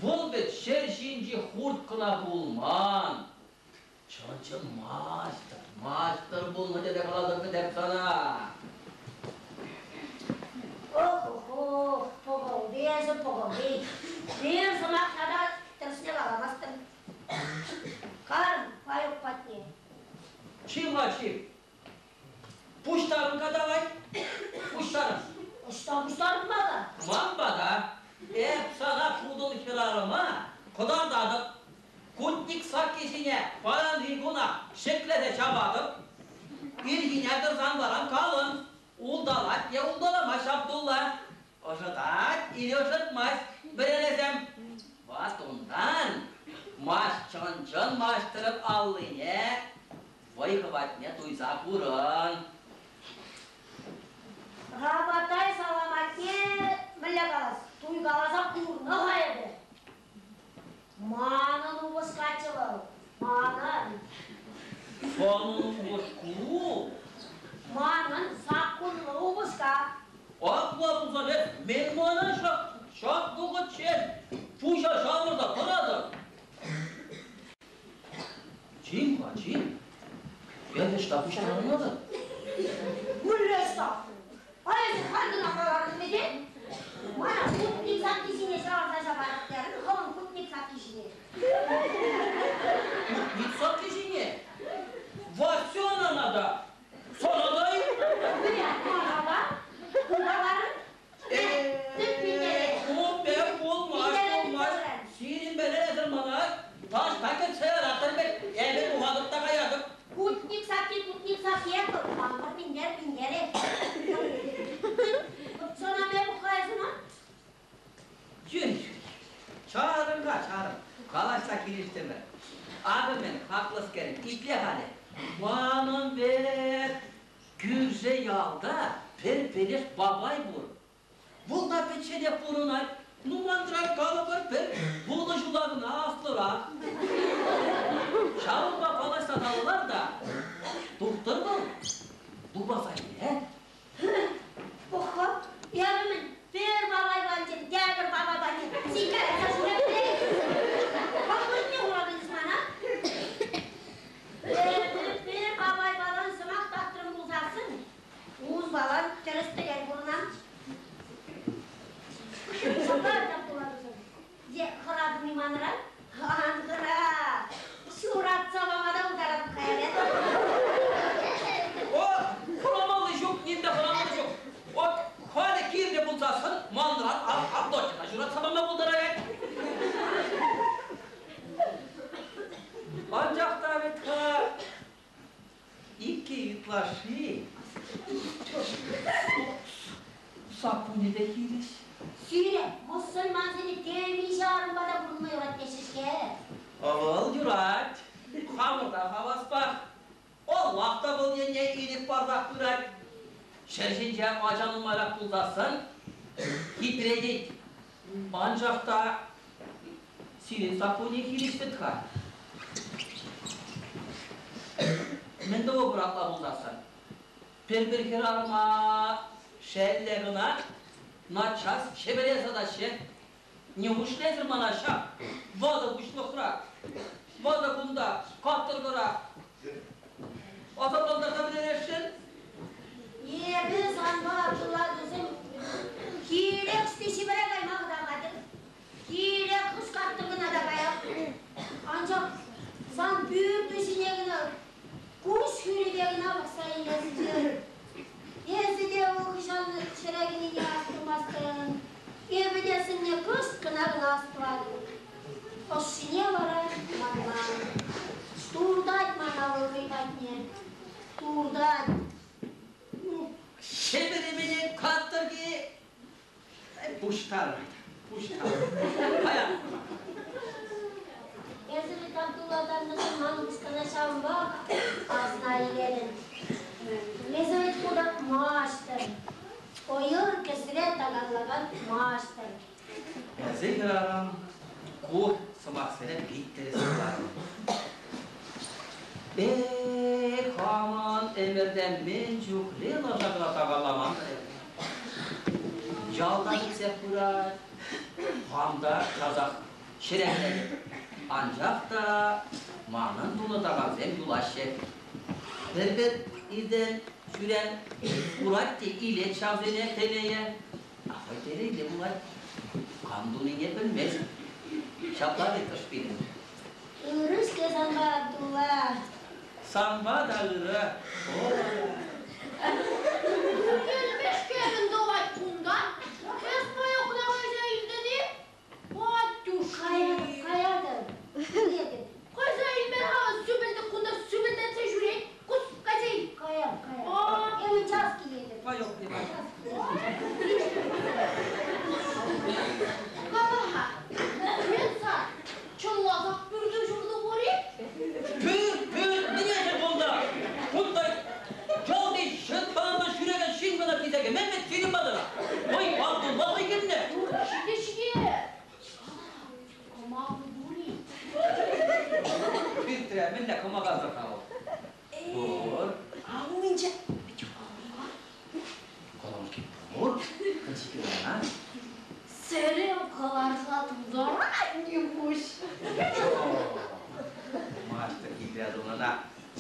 S6: Вӑл вӗт ҫӗр ҫинчи хурт кӑна пулман. Чӑн-чӑн маҫтӑр, маҫтӑр пулнӑ тесе калатӑп вӗт эп сана.
S4: Ох-ох-ох, пӑхӑлти эсӗ, пӑхӑлти. Пир сӑмах тата тӗрӗсне каламастӑн. Карм паюк патне.
S6: Чим-ха, чим. Пуҫтарӑн-ха давай. Пуҫтарӑн.
S4: Ӑҫта пуҫтарӑнмалла?
S6: Ман пата. Эп сана кутӑн хӗрарӑма кӑтартатӑп. Кутник сакки ҫине паянхи куна ҫӗклесе ҫапатӑп. Ирхине тӑрсан вара калӑн, улталать е улталамасть Абдулла. Ӑшӑтать или ӑшӑтмасть вӗренесем. Ват унтан маҫ чӑн-чӑн маҫтӑрӑн аллине вӑй-хӑватне туйса курӑн.
S4: Рабатай саламатне мӗнле калас, туйкаласа курнӑ-ха эпӗ. Манӑн упӑшкаччӗ вӑл, манӑн.
S6: Санӑн упӑшку?
S4: Манӑн саккунлӑ упӑшка.
S6: Апла пулсан эс мӗн мана ҫак, ҫак вӑхӑтчен пуҫа ҫавӑрса тӑратӑн? Чим-ха, чим. Эсӗ ӑҫта пуҫтарӑнатӑн?
S4: Мӗнле ӑҫта? А эсӗ халь кӑна каларӑн вӗт Мана кутник сакки ҫине ҫавӑрса ҫапатӑп терӗн, хӑвӑн кутник сакки ҫине.
S6: Кутник сакки ҫине? Васёна надо! Сана та-и?
S4: Мана та? Ку каларӑн?
S6: Ку пек пулмасть, пулмасть. Сирӗнпеле эсӗр мана таҫта кӗтсе яратӑр пек. Эпӗ тухатӑп та каятӑп.
S4: Кутник сакки, кутник сакки, хамӑр минтер, минтерех. Сана ме пухайсӑна?
S6: Йӳн, чарӑн-ха, чарӑн. Калаҫса килӗштӗмӗр. Акӑ мӗн, хаклӑскерӗм, итле-халӗ. Манӑн вӗт кӳршӗ ялта пӗр пӗлӗш бабай пур. Вӑл та пӗчченех пурӑнать. Ну, манран калӑпӑр пӗр вунӑ ҫула кӑна аслӑрах. Ҫавӑнпа калаҫса татӑлар та, тухтӑр вӑл лупаса иле.
S4: Пӑх-ха, эпӗ мӗн, пӗр бабай патӗнчен тепӗр бабай патне сиккерсе ҫӳреп Хӑвӑртне хуратӑн мана? Эпӗ пӗр бабай палан сӑмах татрӑм пулсассӑн, Узбалан тӗрӗс-тӗкел пурӑнам. Ҫапла та пулатӑн. Е хӑратӑн-и манран? Ан хӑра! Ҫуратса пама та пултаратӑп каярах.
S6: О, хӑрамалли ҫук, ним те хӑрамалли ҫук. Вот халӗ кирлӗ пулсассӑн манран Авдотьяна ҫуратса пама пултараять. Анчах та вӗт-ха Иккӗ ытлашши саккунӗ те хирӗҫ.
S4: Сире мӑсӑльмансене темиҫе
S6: Вӑл юрать. Хамӑр та хаваспах. Аллах та вӑл енне ирӗк парсах пырать. Ҫӗр ҫинче ача нумайрах пулсассӑн хитретет. Анчах та сирӗн саккунне хирӗҫ вӗт-ха. Мӗн тӑвӑпӑр апла пулсассӑн? Пӗр-пӗр хӗрарӑма шелле кӑна наччас чӗпӗре сатаҫҫӗ. Неушлӗ эсӗр мана ҫак ватӑ пуҫлӑхра, ватӑ кунта, каторгӑра асаплантарса пӗтересшӗн?
S4: Эпӗ санпа Абдулла тусӑм килех Ҫӗпӗре кайма хӑтарматӑп. Килех хускаттӑм кӑна та каяп. Анчах сан пӳртӳ ҫине кӑна куҫ хӳрипе кӑна пӑхса илесчӗ. Эсӗ те вӑл хыҫалнӑ ҫӗре кӗнине астумастӑн. Эпӗ те сӑнне кӑшт кӑна кӑна астӑватӑп. Ӑшшине вара манман. Туртать мана вӑл хӑй патне. Туртать.
S6: Ҫӗпӗре каторги пуҫтарать, пуҫтарать. Кая.
S4: Эсӗ вӗт Абдулла тантӑшӑм ман упӑшкана ҫавӑнпах асна илетӗн. Эсӗ вӗт хутах маҫтӑр. Ӑйӑр кӗсре таканлакан маҫтӑр.
S6: Эсӗ, хӗрарӑм, ку сӑмахсене пит тӗрӗс каларӑн. Эх, хамӑн ӗмӗрте мӗн чухлӗ лаша кӑна таканламан та эпӗ. Ялта пӗтсех пырать, хам та часах ҫӗре кӗретӗп. Анчах та манӑн тунӑ такансем юлаҫҫӗ. Пӗр-пӗр иртен ҫӳрен курать те илет ҫавсене телее. А хӑй телейлӗ пулать. Кам тунине пӗлмест. Ҫапла вӗт ӑш пирӗн.
S4: Ырӑ-ҫке санпа, Абдулла.
S6: Санпа та ырӑ.
S3: Келмешкерӗн тӑвать кунта. Эс мӑйӑхна кайса илтӗн-и? Батюшки.
S4: Каятӑп. Килетӗп.
S3: Кайса илме-ха сӳпӗлтӗк кунта сӳпӗлтетсе ҫӳрет. Кус, кайса ил.
S4: Каяп, каяп. Эпӗ час килетӗп.
S6: Паёк не
S4: Час килетӗп.
S3: Кала-ха, мен сан чӑнласах пӳртӳ ҫурту пур-и?
S6: Пӳрт, пӳрт, мӗнешӗн кунта? Кунта ялти ҫӑткаланса ҫӳрекен ҫын кӑна килсе кӗмен вӗт сирӗн патӑра. Ой, Абдулла хӑй килнӗ.
S3: Ҫитӗ-ҫке. Кӑмаку пур-и?
S6: Пӳртре мӗнле кӑмакасӑр-ха вӑл? Пур.
S1: А умӗнче
S6: Колонки пур. Пӗчӗккӗ кӑна.
S3: Сӗрӗм кӑларса тутарать нихуҫ.
S6: Маҫтӑр хитре тунӑна.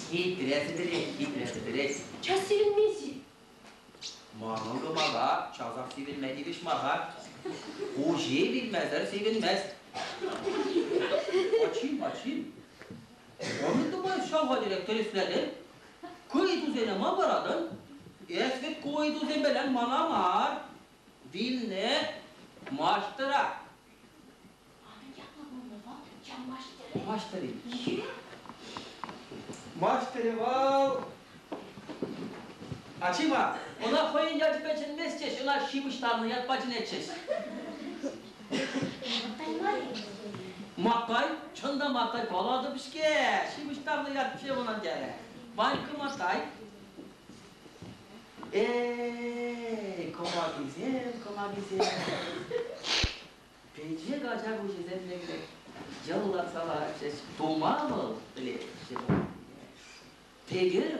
S6: Хитре сӗтӗрет, хитре сӗтӗрет.
S3: Час сивӗнмест-и?
S6: Манӑн кӑмака часах сивӗнме тивӗҫ мар-ха. Хуҫи вилмесӗр сивӗнмест. Ачим, ачим. Мӗн тума ҫав хатӗрех тӗрӗслетӗн? Ку ыйтусене ма паратӑн? Эс вӗт ку ыйтусемпелен мана мар, вилнӗ маҫтӑра.
S3: Мана ятлӑ пулнӑ вӑл, ҫав маҫтӑрӗ.
S6: Маҫтӑр-и? Маҫтӑрӗ вӑл Ачи-ма, ӑна хӑйӗн ячӗпе чӗнместчӗҫ, ӑна ҫыпӑҫтарнӑ ятпа чӗнетчӗҫ. Маттай, чӑн та Маттай калатӑп-ҫке, ҫыпӑҫтарнӑ ят-ҫке унӑн терӗ. Ванькка Маттай. Эй, кӑмакисем, кӑмакисем. Пӗчӗк ача куҫӗсем пек йӑллатса ларатчӗҫ. Тума вӑл пӗлетчӗ. Текӗр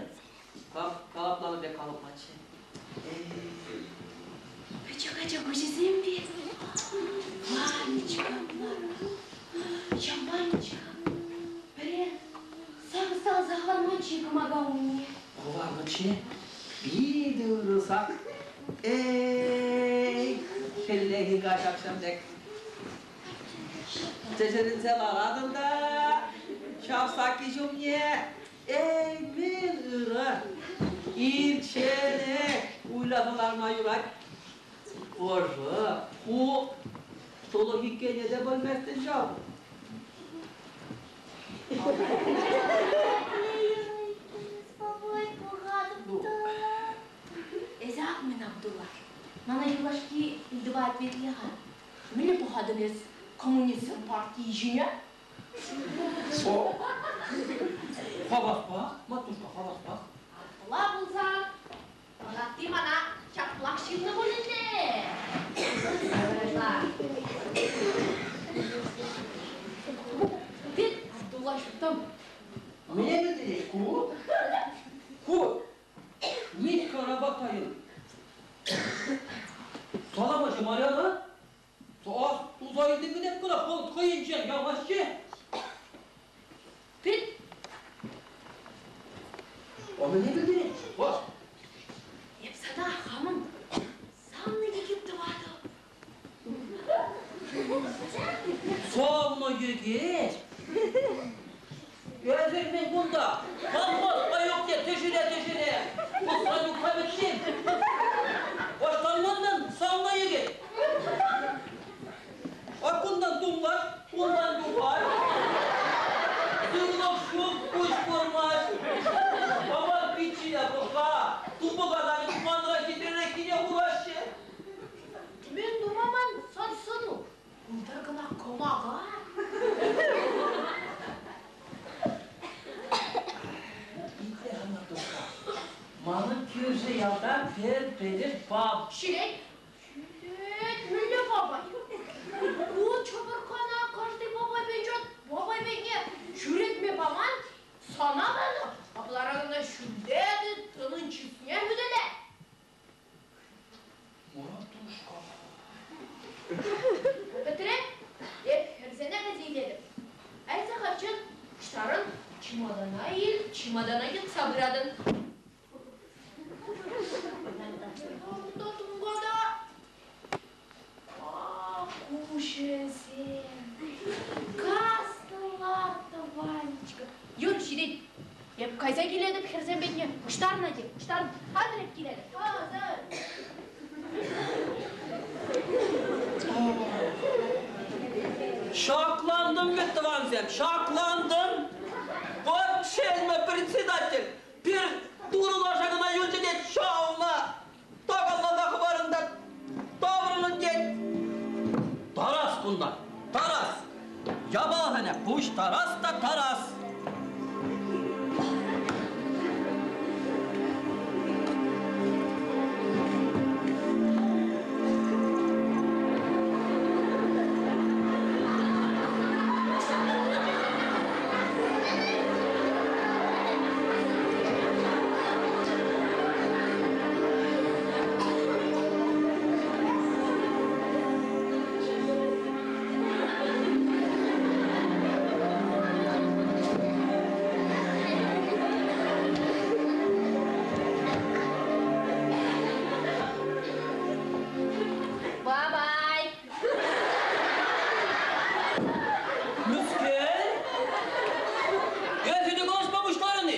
S6: калапланӑ пек калӑплатчӗ.
S1: Пӗчӗк ача куҫӗсем пек. Ванечка, Ҫаманчка, пӗрре савӑ хӑварманччӗ кӑмака умне.
S6: Хӑварнӑччӗ. Питӗ ырӑ сак. Эй, хӗллехи каҫ акҫам пек. Тӗшӗрӗлсе ларатӑн та ҫав сакки ҫумне. Эй, мӗн ырӑ! Ирчченех уйласа ларма юрать. Ӑшӑ, ку тӑлӑх иккенне те пӗлместӗн ҫав.
S1: Эсӗ ак мӗн, Абдулла, мана юлашки ыйтӑва ответле-ха. Мӗнле пӑхатӑн эс коммунистсен партийӗ ҫине?
S6: О, хаваспах, матушка, хаваспах.
S3: Апла пулсан, ватти мана ҫаплах ҫырнӑ пуль ӗнтӗ. Пит Абдулла ҫуттӑм.
S6: Мӗне пӗлтерет ку? Ку Митька Рабатайӑн. Саламачы Марьяна. Саас туса илтӗм кӗтеп кӑна вӑл хӑйӗнчен ямаҫҫӗ.
S3: Пит
S6: О, мӗне пӗлтерет? Вас.
S1: Эп сана хамӑн савнӑ йӗкӗт тӑватӑп.
S6: Савнӑ йӗкӗт. Эсир мӗн кунта? Колхоз паёкне тӗшӗре-тӗшӗре пусса юхса пӗтсен. Ӑҫтан мантӑн савнӑ йӗкӗт? А кунтан тумлать, унтан тухать. Сывлӑх ҫук, куҫ курмасть. Папа пиччине пӑх-ха, тупӑка та манра хитререххине хураҫҫӗ.
S3: Мӗн тума ман сан сӑну? Унта кӑна кӑмака.
S6: Итле-ха, матушка, манӑн кӳршӗ ялта пӗр пӗлӗш баб.
S3: Ҫилет. Ҫилет, мӗнле бабай? Ку чӑпӑрккана каждый бабай печет, бабай пекне ҫӳретме паман, сана панӑ, апларан ӑна ҫӳлте тыт, тӑнӑн чысне хӳтӗле.
S6: Матушка.
S3: Пӗтре, эп хӗрсене кӗтсе илетӗп. Айса хаччын пуҫтарӑн, чемодана ил, чемодана йӑтса пыратӑн. Унта тунката. Ах, куҫӗсем. Каснӑ лартнӑ Ванечка. Юр ҫитет. Эп кайса килетӗп хӗрсем патне. Пуҫтарнӑ те, пуҫтарнӑ. Хатӗр эп килетӗп. Хатӗр.
S6: Ҫаклантӑм вӗт, тӑвансем, ҫаклантӑм. Вот шельма председатель, пир турӑ лаша кӑна юлчӗ тет ҫавна. Таканласа хӑварӑн та таврӑнӑн тет. Тарас кунта, Тарас. Япаласене пуҫтарас та тарас.
S2: Бабай!
S6: Мӗскер? Эсӗ те калаҫма пуҫларӑн-и?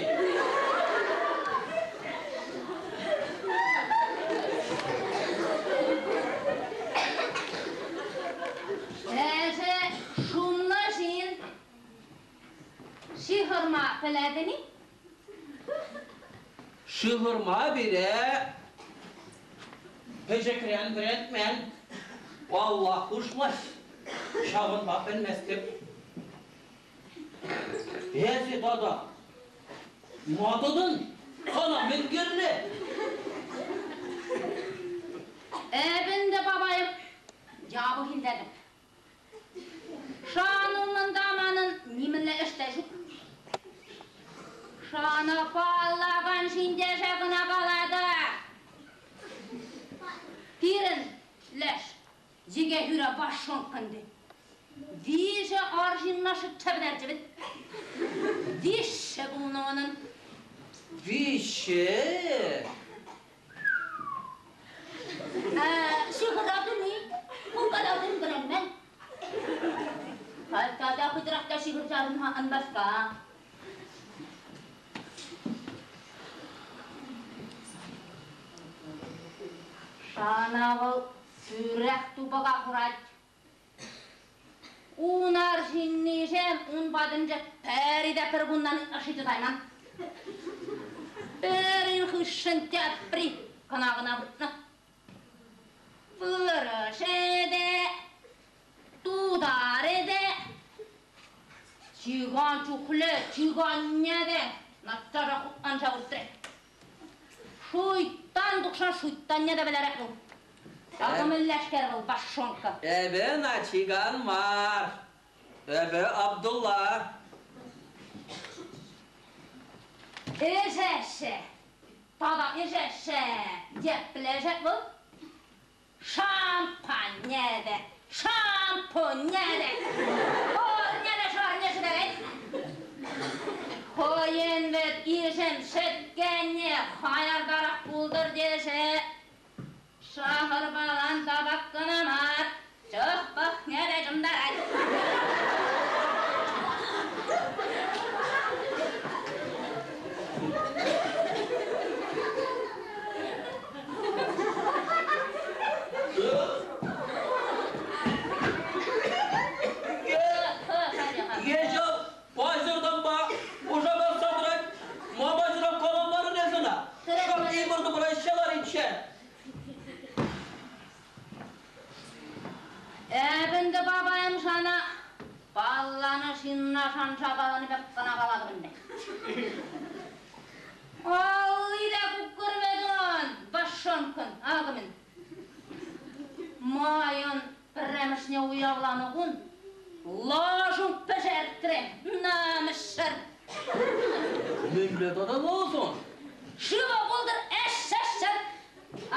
S2: Эсӗ шумлӑ ҫын. Ҫыхӑрма пӗлетӗн-и?
S6: Ҫыхӑрма пире пӗчӗкрен вӗрентмен. Паллах, хушмасть. Ҫавӑнпа пӗлместӗп. Эсӗ тата ма тӑтӑн? Сана мӗн кирлӗ?
S2: Эп ӗнтӗ, бабайӑм, япӑх илтетӗп. Шанунӑн та манӑн нимӗнле ӗҫ те ҫук. Шанӑ паллакан ҫын тесе кӑна калатӑп. Пирӗн леш йӗке хӳре вашшӑнккӑн тет. Виҫӗ арҫынна шӳтсе пӗтерчӗ вӗт. Виҫҫӗ пулнӑ унӑн.
S6: Виҫҫӗ?
S2: Ҫыхӑратӑн-и? Пулкалатӑн вӗренмен. Халь тата хытӑрах та ҫыхӑрчарӑн-ха ан васка. Сана вӑл тӳрех тупӑка хурать. Ун арҫыннисем ун патӗнче пӗри те пӗр кунтан ытлашши чӑтайман. Пӗрин хыҫҫӑн тепри кӑна-кӑна выртнӑ. Вырӑсӗ те, тутарӗ те. Чикан чухлӗ чиканне те начарах хутланса выртрӗ. Шуйттан тухсан шуйттанне те вӗлерет вӑл. Акӑ мӗнлешкер вӑл Вашонка.
S6: Эпӗ начикан мар. Эпӗ Абдулла.
S2: Ӗҫеҫҫӗ. Тата ӗҫеҫҫӗ. Епле ӗҫет вӑл? Шампанне те, шампунне те, пурне те шарне ҫӗтерет. Хӑйӗн вӗт ишӗм сӗткенне хаяртарах пултӑр тесе сахӑрпалан табак кӑна мар, чӑх пӑхне те чӑмтарать.
S6: Ежел пасӑртанпа ушакалса тӑрать, ма пасӑра каламарӑн эс ӑна? Ҫак йывӑр тупӑра ҫӑлариччен.
S2: Эп ӗнтӗ, бабайӑм, сана палланӑ ҫынна шанса каланӑ пек кӑна калатӑп ӗнтӗ. Алли те кукӑр вӗт ун, Вашонкӑн, акӑ мӗн. Майӑн пӗрремӗшне уявланӑ кун лашун пӗҫертрӗ, намӑссӑр.
S6: Мӗнле тата лосун?
S2: Шыва пултӑр СССР.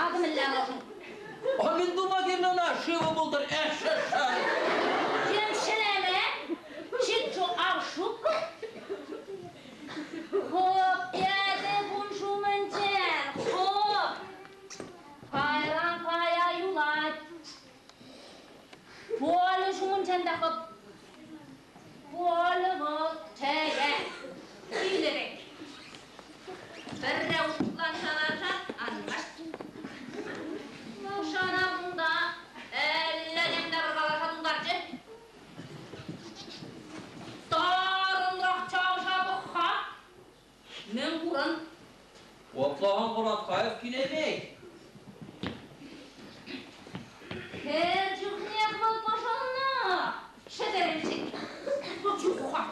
S2: Акӑ мӗнле лашун.
S6: А мӗн тума кирлӗ ӑна шывӗ пултӑр СССР?
S2: Тем ҫӗлеме, ҫитсу ав шук. Хоп, эсӗ кун ҫумӗнчен, хоп. Кайран кая юлать. Поле ҫумӗнчен те хӑп. Поле вӑл чее, килӗ пек. Пӗрре утланса ларсан анмасть. Лашана кунта элле тем те пӗр каласа тултарчӗ. Тарӑнрах чавса пӑх-ха. Мӗн курӑн?
S6: Отлахан Кураткаев кинемей.
S2: Хӗр чухнех вӑл пӑшӑлнӑ, шӗтӗрӗлчӗк. Чуха.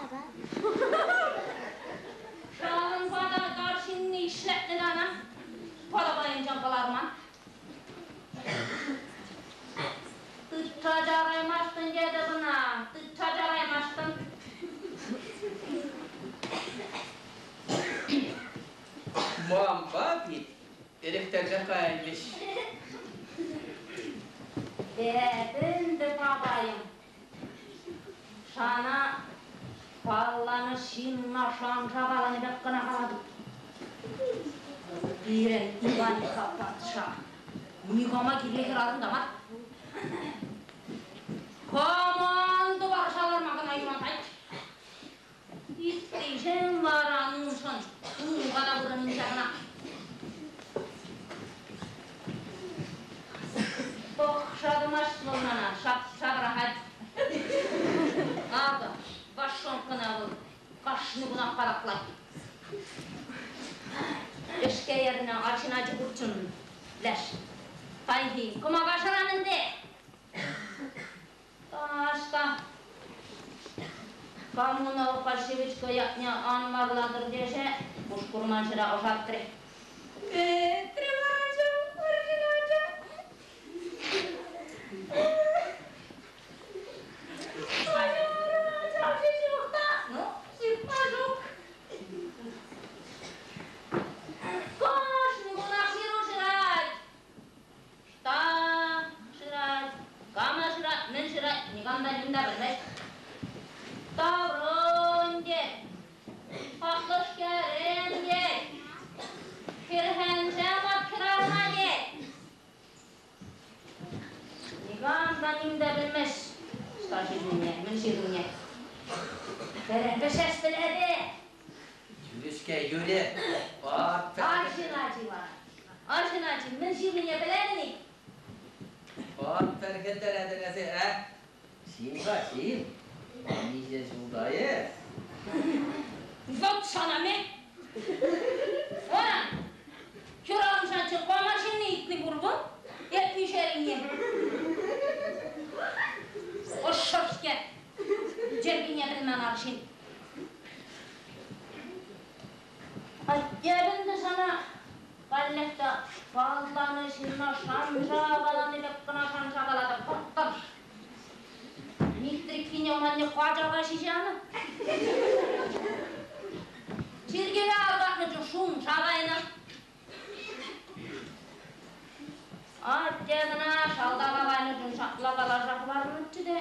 S2: Ҫавӑнпа та арҫынни ӗҫлетнӗ тана. Палапайӗнчен кӑларман. Тытса чараймастӑн тетӗп ӑна, тытса чараймастӑн.
S6: Мампа пит эрехтерсех кайрӗҫ.
S2: Эп ӗнтӗ, бабайӑм, сана палланӑ ҫынна шанса каланӑ пек кӑна калатӑп. Пирӗн Иванькка патша никама кирлӗ хӗрарӑм та мар. Команда парса ларма кӑна юратать. Ыттисем вара уншӑн унпа та вырӑнӗнче кӑна. Пӑхса тӑмасть вӑл мана, ҫапса пӑрахать. Акӑ, Вашонкӑна вӑл кашни кунах параклать. Ӗҫке ернӗ арҫын ачи пурччӗ леш. Хайхи кӑмака шыран ӗнтӗ. Таҫта коммуналӑхпа ҫивӗч ятне ан варлатӑр тесе пуш курман ҫӗре ӑсатрӗ. Петрӗ варача, арҫын ача. Ну, ҫыртма ҫук. Кашни кунах ҫыру ҫырать. Ӑҫта шырать, кама шырать, мӗн шырать, никам та ним та пӗлмест. Таврӑн тет, хаклӑскерӗм тет, хӗрхенсе ват хӗрарӑма тет. Никам та ним те пӗлмест ӑҫта ҫырнине, мӗн ҫырнине. Пӗҫес пӗлетӗп.
S6: Юрӗ-ҫке, юрӗ.
S2: Арҫын ачи вара. Арҫын ачи мӗн ҫырнине пӗлетӗн-и?
S6: Ат пӗрхӗнтеретӗн эсӗ, ә? Ҫын-ха, ҫын. Миҫе ҫулта эс?
S2: Вӑт сана ме! Вара, хӗрарӑм шанчӑк пама ҫынни ыйтни пур вӑл, эп миҫерине. Ӑшшӑрскер, йӗркине пӗлмен арҫын.
S1: Атте сана каллех та палланӑ ҫынна шанса каланӑ пек кӑна шанса калатӑп. Пӑрттӑр. Митриккине манне качака ҫиҫанӑ. Чиркӗве аркатнӑ чух шунша кайнӑ. Атте кӑна шалтака кайнӑ чун ҫапла каласа хӑварнӑччӗ те.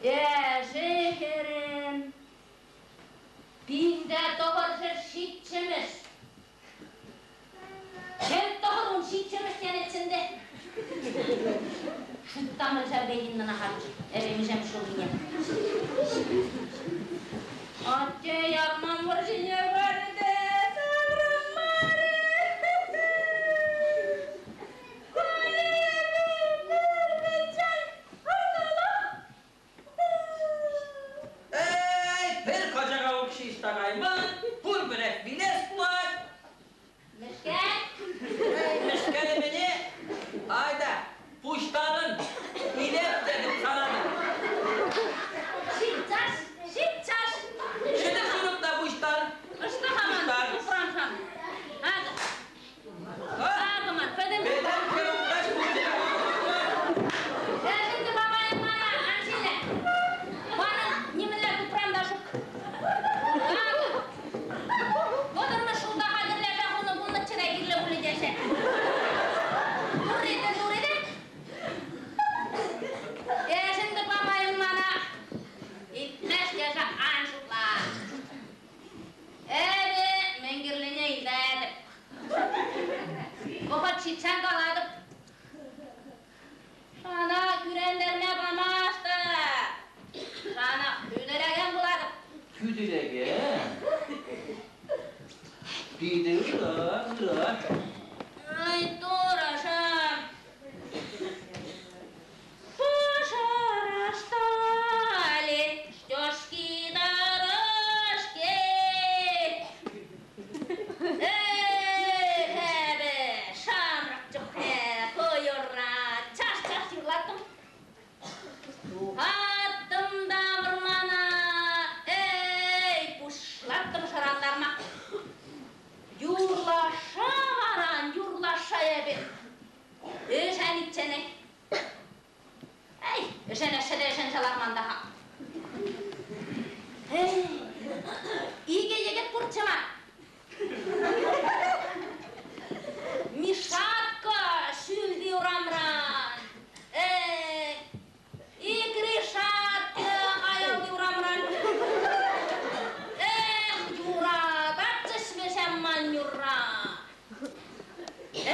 S1: Эсӗ, хӗрӗм, 1907-мӗш. 97-мӗш тенӗччӗ ӗнтӗ. Шуттамӑн ҫав пекин халь эпӗ ҫулхине. Атте Ятман вӑрҫине кайрӗ те таврӑнмарӗ.
S6: Эй, пӗр качака укҫи ӑҫта кайман, пурпӗрех вилес пулать.
S1: Мӗшкен?
S6: Эй, мӗшкенӗ-мӗне, айта, пуҫтарӑн, илеп тетӗп сана та.
S1: Ҫиччас, ҫиччас.
S6: Ҫӗнӗ сурӑх та пуҫтар.
S1: Ӑҫта-ха ман тупран-ха? Акӑ. Акӑ ман, пӗтӗм.
S6: Пӗтӗм хӗрупраҫ пулчӗ.
S1: Ӗнтӗ бабайӑм мана ан ҫилле. Манӑн нимӗнле тупрам та ҫук. Акӑ. 30-мӗш ҫулта хатӗрлесе хунӑ пулнӑччӗ те кирлӗ пулӗ тесе. Турри те, турри те. Эс ӗнтӗ бабайӑм мана итлес тесе ан шутла. Эпӗ мӗн кирлине илтетӗп. Вӑхӑт ҫитсен калатӑп. Сана кӳрентерме памастӑп. Сана хӳтӗлекен пулатӑп.
S6: Хӳтӗлекен? Питӗ ырӑ, ырӑ.
S1: Ай, Турӑшӑм! Пожара стали стежки дорожки. Эх, эпӗ ҫамрӑк чухне ку юрра час-час юрлаттӑм. Тухаттӑм та вӑрмана, эй, пуҫлаттӑм шӑрантарма. Юрлаша варан, юрлаша эпӗ. Ӗшеничченех. Эй, ӗшенессе те ӗшенсе ларман та-ха. Эй, икӗ йӗкӗт пурччӗ ман. Мишатка ҫӳлти урамран. Эй, ик Ришатка аялти урамран. Эх, юрататчӗҫ вӗсем ман юрра. Эх,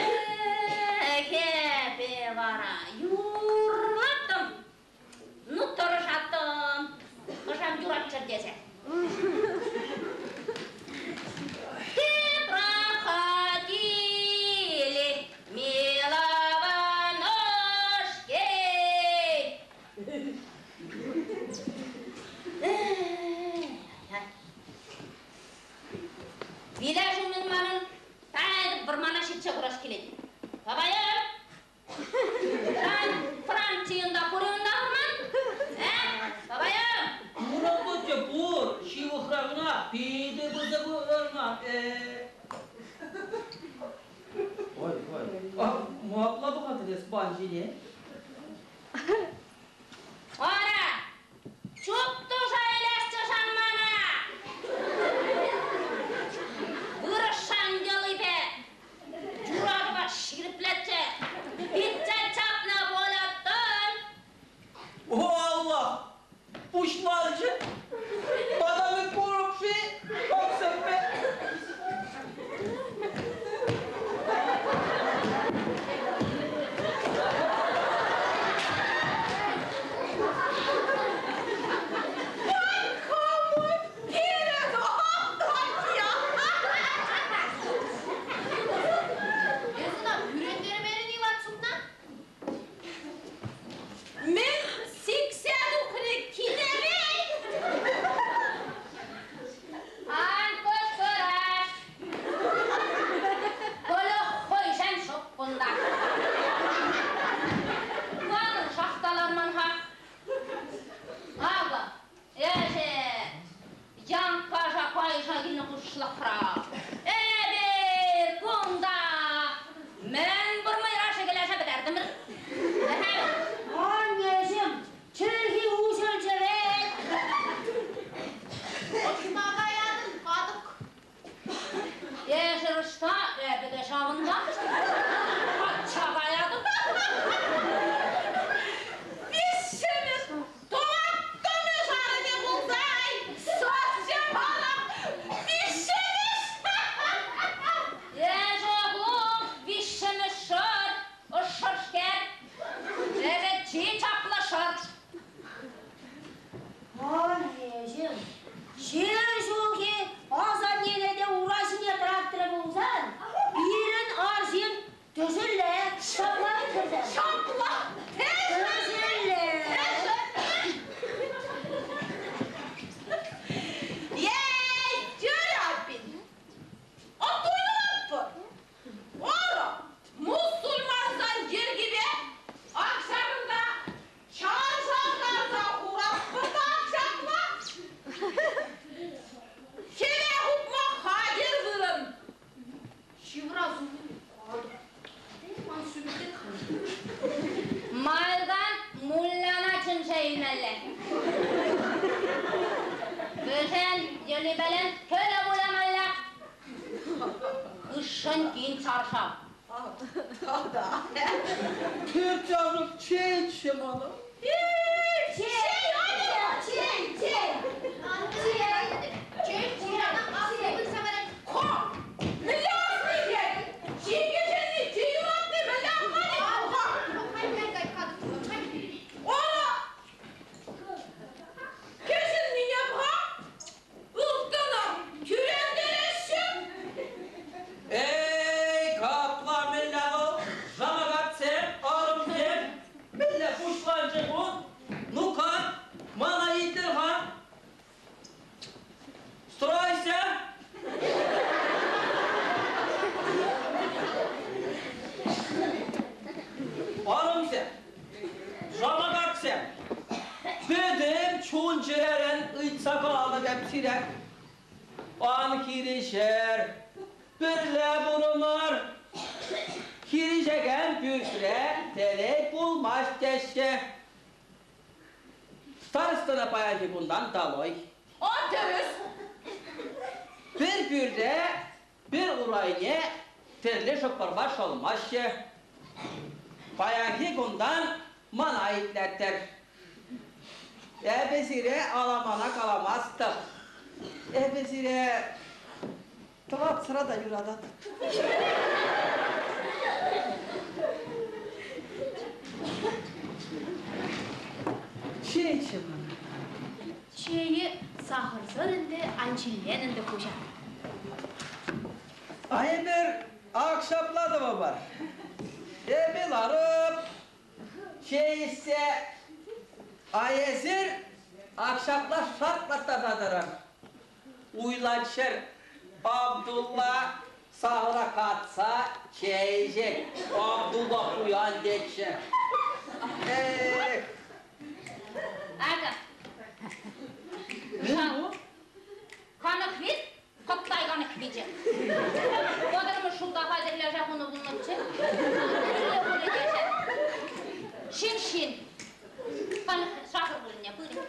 S1: эпӗ вара юрлаттӑм. Ну, тӑрӑшаттӑм. Ӑшам юратчӑр тесе. Те проходили милого ножки. Вилес умӗн манӑн пӗтӗм вӑрмана ҫитсе курас килет. Бабаем! Сан Францийӗнта пур-и унта вӑрман? Э, бабаем!
S6: Пур пур, ҫывӑхра кӑна питӗ пысӑк вӑрман. Ой, ой, ма апла пӑхатӑн эс ман ҫине?
S1: Ара, чуп туса илесчӗ сан мана! Вырӑссан йӑлипе юратӑва ҫирӗплетсе пичче чапнӑ пулӑттӑн.
S6: О, Аллах! Пуҫланчӗ! Мана мӗн курӑп-ши? Хапсӑрпе!
S3: Эс ӑна кӳрентермерӗн-и ватсупна?
S2: Мӗн сиксе тухрӗ кинемей?
S1: пуҫлӑхра. Эпир кунта мӗн пур мӑйра шӗкӗлеше пӗтертӗмӗр.
S4: Аннеҫӗм, чӗлхи уҫӑлчӗ вӗт.
S3: Ӑҫта каятӑн, катӑк?
S1: Эсӗр ӑҫта, эпӗ те ҫавӑнта. Качча каятӑп.
S2: Виҫҫӗмӗш, тӑваттӑмӗш арӑмӗ пулсан, сасчӗ мана виҫҫӗмӗш.
S1: Эсӗ ку виҫҫӗмӗш шӑрт, ӑшшӑрскер. Эсӗ чи чаплӑ шӑрт.
S4: Аннеҫӗм, ҫӗр ҫулхи асаннене те ура ҫине тӑратрӗ пулсан, пирӗн арҫын тӗсӗлле ҫапла вӗт
S2: Ҫапла.
S4: Тӗсӗлле.
S2: Ей, тӳряпин! Аттуйлатпӑр! Ара, мусульмансан йӗркипе ак ҫакӑнта чаршав карса хуратпӑр та ак ҫапла. Хӗве хупма хатӗр вырӑн.
S3: Ҫывӑрас умӗн катӑк. Ман сӳмӗкре
S1: Малтан муллана чӗнсе илмелле. Вӗсен йӑлипелен кӗлӗ вуламалла. Хыҫҫӑн тин чаршав.
S2: Да-да.
S6: Пӳрт чейччӗ мана.
S4: Чей, чей, чей.
S3: Чей, хуҫана аслӑ вырса варать.
S2: Ха! Мӗнле асни хӗр? Чикӗ-чӗнни, чи юратни мӗнле асманӗ? Ха!
S3: Хай, хай, кай, катӑк, хай.
S2: Ара! Кӗҫӗннине пӑха! Ылтӑна кӳрентереҫҫӗ!
S6: Эй, капла мӗнле вӑл? Жамагатсем, арӑмсем, мӗнле пуҫланчӗ ку? Ну-ка, мана итлӗр-ха. Стройся! Арӑмсем, жамагатсем, пӗтӗм чун-чӗререн ыйтса калатӑп эп сире. Ан хирӗҫӗр, пӗрле пурӑнӑр. Хирӗҫекен пӳртре телей пулмасть теҫҫӗ. Старостӑна паянхи кунтан долой.
S2: А тӗрӗс!
S6: Пӗр пӳрте, пӗр урайне тӗрлӗ шӑпӑрпа шӑлмаҫҫӗ. Паянхи кунтан мана итлеттӗр. Эпӗ сире аламана каламастӑп. Эпӗ сире тӑватсӑра та юрататӑп. Чейччӗ мана.
S3: Чейи сахӑрсӑр ӗнтӗ, ан ҫиллен ӗнтӗ хуҫа.
S6: А эпир ак ҫапла тӑвӑпӑр. Эпӗ ларӑп, чей ӗҫсе, а эсир ак ҫапла шартлаттарса тӑрӑр. Уйланчӑр, Абдулла сахӑра катса чей ӗҫет. Абдулла пуян тетчӗ. Эх,
S1: Акӑ,
S6: мӗн ку?
S1: Канӑхвит, Кӑттай канӑхвичӗ. Вӑтӑрмӗш ҫулта хатӗрлесе хунӑ пулнӑччӗ. Мӗнле пулӗ тесе. Ҫын-ҫын. Сахӑр вырӑнне пырӗ.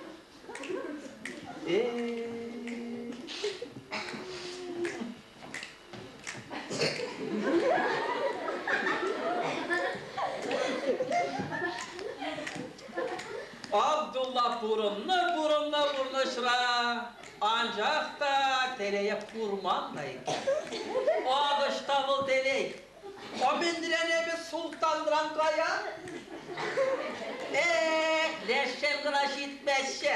S6: Абдулла пурӑннӑ, пурӑннӑ пурнӑҫра, анчах та телее курман та иккен. Ак ӑҫта вӑл телей? Мӗнрен эпӗ султанран кая? Эх, лешсем кӑна ҫитмеҫҫӗ.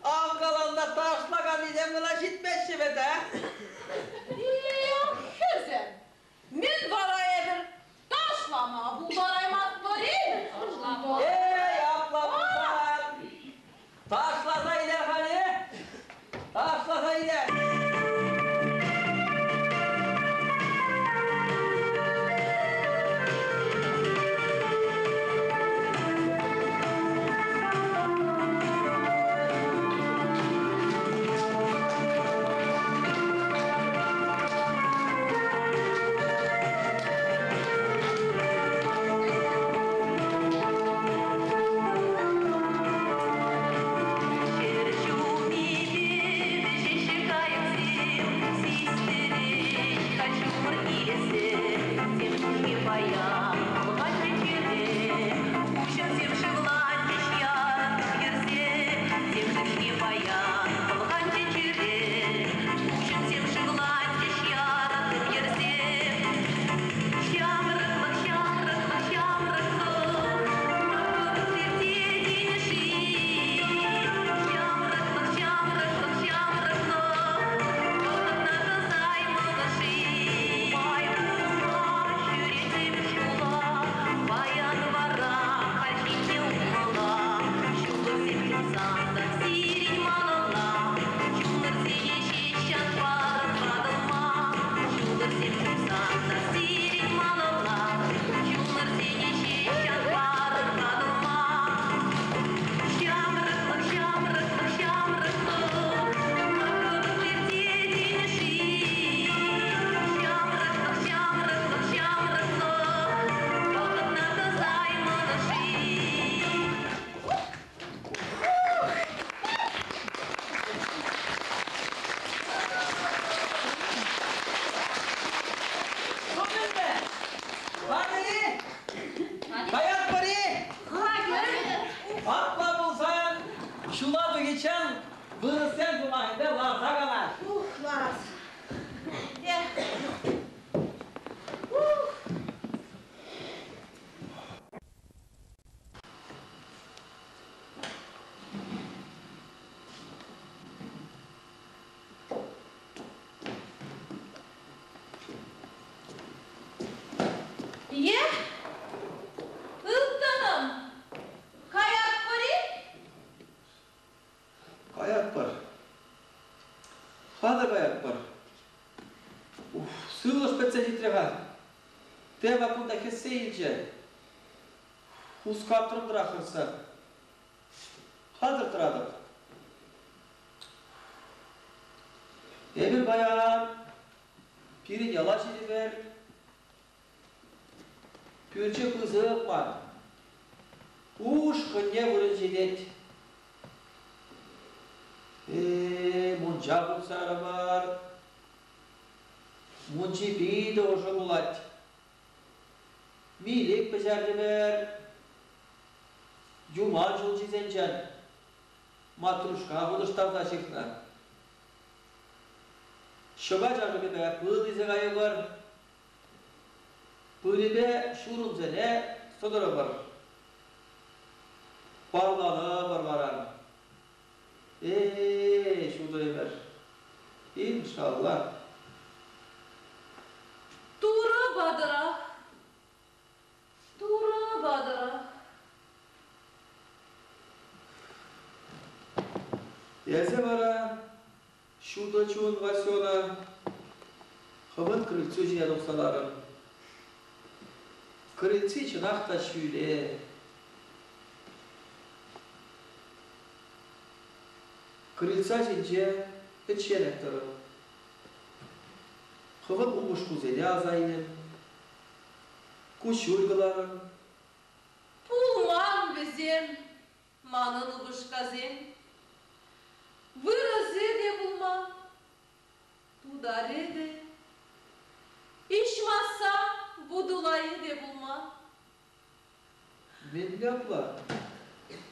S6: Авкаланса ташлаканнисем кӑна ҫитмеҫҫӗ вӗт, а?
S2: Эх, хӗрсем, мӗн вара эпир ташлама пултараймастпӑр-и?
S6: Эй, апла пулсан, ташласа илер халӗ, ташласа илер. Вырӑссен сӑмахӗпе ларса канать.
S2: Ух, ларас. Эх. Ух. Е, ылтӑнӑм, каятпӑр-и?
S6: Каятпӑр. Хатӗр каятпӑр. Уф, сывлӑш пӗтсе ҫитрӗ-ха. Те вакунта хӗссе илчӗ. Хускатрӑм та хӑрса. Хатӗр тӑратӑп. Эпир паян пирӗн яла ҫитӗпӗр. Пӳрчӗ пысӑк мар. Ушкӑнне вырӑн ҫитет. Э, мунча хутсарӑмӑр. Мунчи питӗ ӑшӑ пулать. Милӗк пӗҫертӗмӗр. Юман ҫулҫисенчен матрушка хутӑштарса ҫыхнӑ. Ҫӑка чашӑкӗпе пыл илсе кайӑпӑр. Пылӗпе ҫурӑмсене сӑтӑрӑпӑр. Парланӑпӑр вара. Э-э, ҫутӑ ӗмӗр. Иншалла.
S2: Турӑ патӑрах. Турӑ патӑрах.
S6: Эсӗ вара, ҫутӑ чун Васёна, хӑвӑн крыльцу ҫине тухса ларӑн. Крыльци чӑнах та ҫӳле. Крыльца ҫинче пӗчченех тӑрӑн. Хӑвӑн упӑшкусене аса илӗн. Куҫҫуль кӑларӑн.
S2: Пулман вӗсем, манӑн упӑшкасем. Вырӑсӗ те пулман, тутарӗ те. Иҫмасса Будулайӗ те пулман.
S6: Мӗнле апла?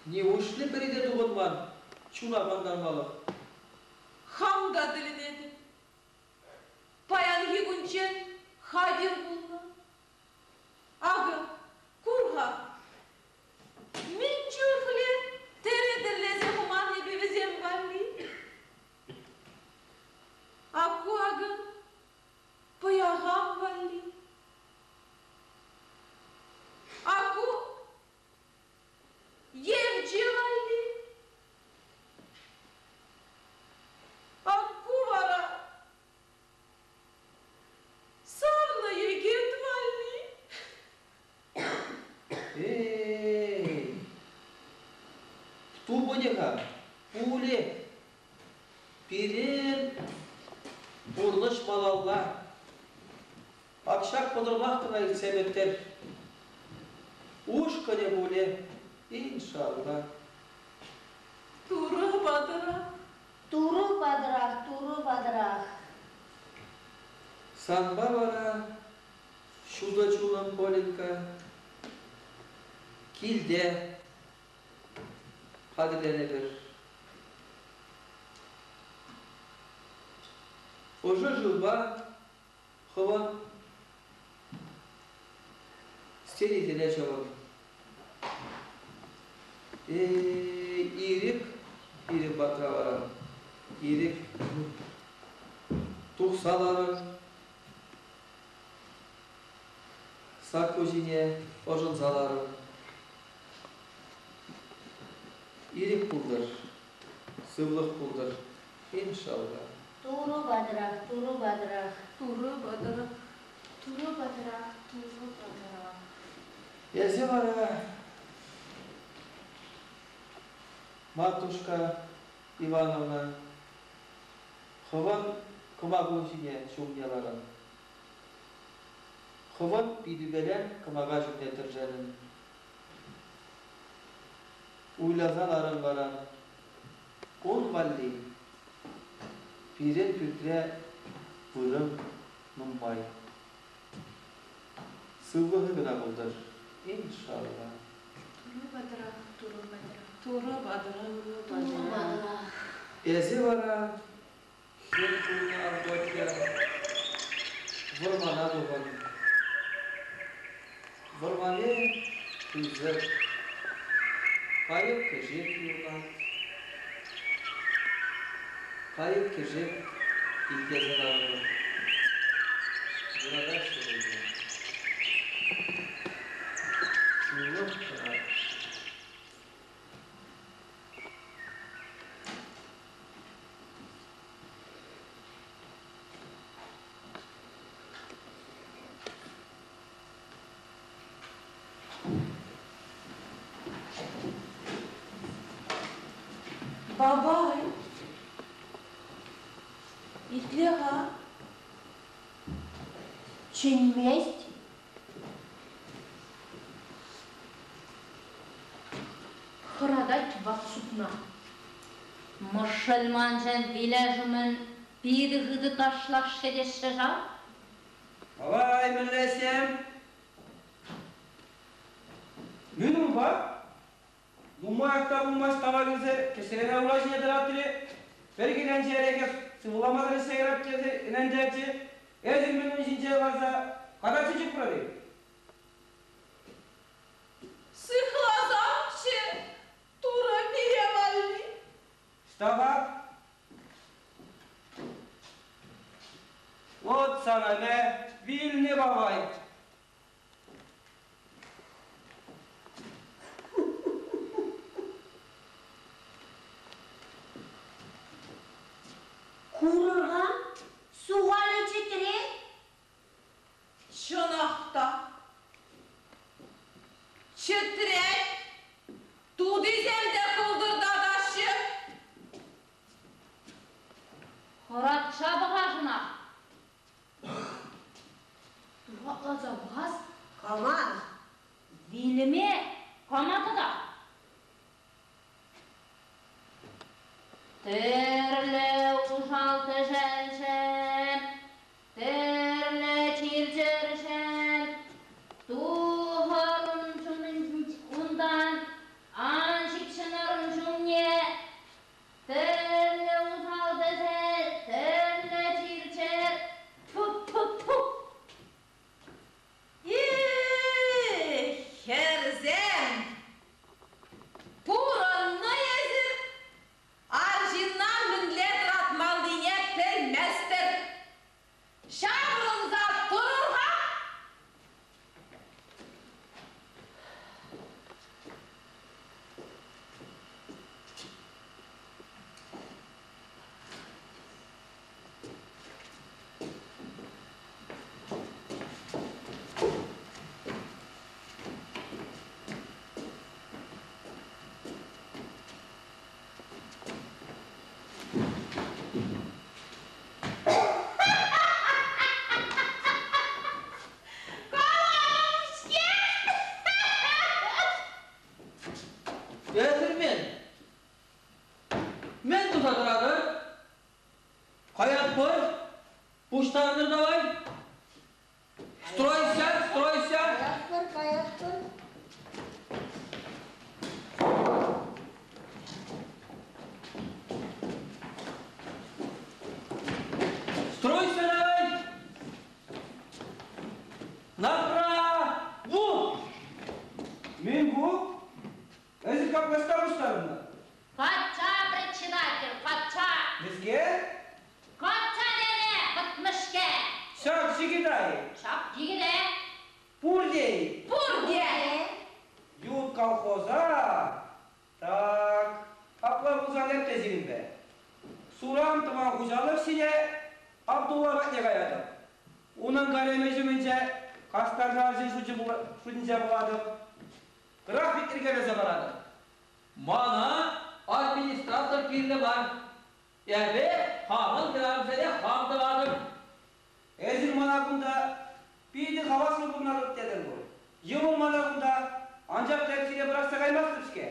S6: Нивушлӗ пӗри те тупӑнман чуна кантармалӑх?
S2: Хам та тӗлӗнетӗп. Паянхи кунччен хатӗр пулнӑ. Акӑ, кур-ха, мӗн чухлӗ тӗрӗ тӗрлесе хуман эпӗ вӗсем валли. Ак ку акӑ пӑяхам валли. Ак ку евчӗ валли. Ак ку вара савнӑ йӗкӗт валли.
S6: Эй, тупӑнӗ-ха, пулӗ. Пирӗн пурнӑҫ малалла. Ак ҫак пӑтӑрмах кӑна иртсе пӗттӗр. Ушкӑнӗ пулӗ, иншалла.
S2: Турӑ патӑрах.
S4: Турӑ патӑрах, Турӑ патӑрах.
S6: Санпа вара, ҫутӑ чунӑм Коленька, килте хатӗрленӗпӗр. Ӑшӑ шывпа хӑвӑн стенисене ҫӑвӑн. Ирӗк, ирӗк патра вара, ирӗк тухса ларӑн, сакку ҫине ӑшӑнса ларӑн. Ирӗк пултӑр, сывлӑх пултӑр, иншалла.
S4: Турӑ патӑрах, Турӑ патӑрах.
S2: Турӑ патӑрах.
S3: Турӑ патӑрах, Турӑ патӑрах.
S6: Эсӗ вара, матушка Ивановна, хӑвӑн кӑмаку ҫине ҫумне ларӑн. Хӑвӑн питӳпеле кӑмака ҫумне тӗршӗнӗн. Уйласа ларӑн вара. Ун валли пирӗн пӳртре вырӑн нумай. Сывлӑхӗ кӑна пултӑр, иншалла.
S3: Турӑ патӑрах, Турӑ патӑрах.
S2: Турӑ патӑрах.
S4: Турӑ патӑрах.
S6: Эсӗ вара, хӗр пулнӑ Авдотья, вӑрмана тухӑн. Вӑрманӗ пысӑк, кайӑк-кӗшӗк юрлать. Кайӑк-кӗшӗк итлесе ларӑпӑр. Юратаҫҫӗ вӗсем. Сывлӑх тӑрать.
S2: Бабай, итле-ха.
S4: Чӗнмест.
S3: Хӑратать ват супна.
S1: Мӑшӑлманшӑн вилес умӗн питӗ хытӑ ташлаҫҫӗ теҫҫӗ ҫав.
S5: Давай, мӗнлесем? Мӗн унпа? Нумаях та пулмасть тавар илсе кӗсрене ура ҫине тӑратрӗ. Пӗр киленче эрехе сывламасӑр ӗҫсе ярап тесе ӗнентерчӗ. Эсир мӗн ун ҫинче ларса катаччи чупрӑр-и?
S2: Сыхласамччӗ, Турӑ пире валли.
S5: Ӑҫта-ха? Вот сана мә, вилнӗ бабай.
S4: Курӑр-ха, сухалӗ чӗтрет.
S2: Чӑнах та. Чӗтрет. Тутисем те кӑлтӑртатаҫҫӗ.
S1: Хӑратса пӑхасӑнах.
S3: Туратласа пӑхас.
S4: Кама?
S1: Вилӗме кама тата? Тӗрлӗ усал тӗшӗлсем, тӗрлӗ чир-чӗрсем, тухӑр ун унтан, ан ҫыпҫӑнӑр ун ҫумне. Тӗрлӗ усал тӗсел, тӗрлӗ чир-чӗр, тьфу-тьфу-тьфу!
S2: Эх, хӗрсем! Пурӑннӑ эсир, арҫынна мӗнле тӑратмаллине пӗлместӗр. Ҫаврӑнса тӑрӑр-ха! Каларӑм-ҫке!
S6: Эсир мӗн? Мӗн туса тӑратӑр? Каятпӑр? Пуҫтарӑнӑр давай. Стройся, стройся.
S4: Каятпӑр, каятпӑр.
S6: Стройся давай. Направо!
S5: Мӗн ку? Эсир капкаста пуҫтарӑннӑ.
S1: Патша председатель, патша!
S5: Мӗскер?
S1: Патша теме, пӗтмӗшке!
S5: Ҫак ҫикӗтай.
S1: Ҫак йӗкӗте!
S5: Пурте-и?
S2: Пурте!
S5: Ют колхоза. Так, апла пулсан эп те сирӗнпе. Суран тӑван хуҫалӑх ҫине Абдулла патне каятӑп. Унӑн каремӗ ҫумӗнче хастар арҫын шутӗнче пулатӑп. График йӗркелесе паратӑп.
S6: Мана администратор кирлӗ мар. Эпӗ хамӑн грамсене хам тӑватӑп.
S5: Эсир мана кунта питӗ хаваслӑ пурӑнатӑп тетӗр пуль. Йывӑр мана кунта, анчах та эп сире пӑрахса каймастӑп-ҫке.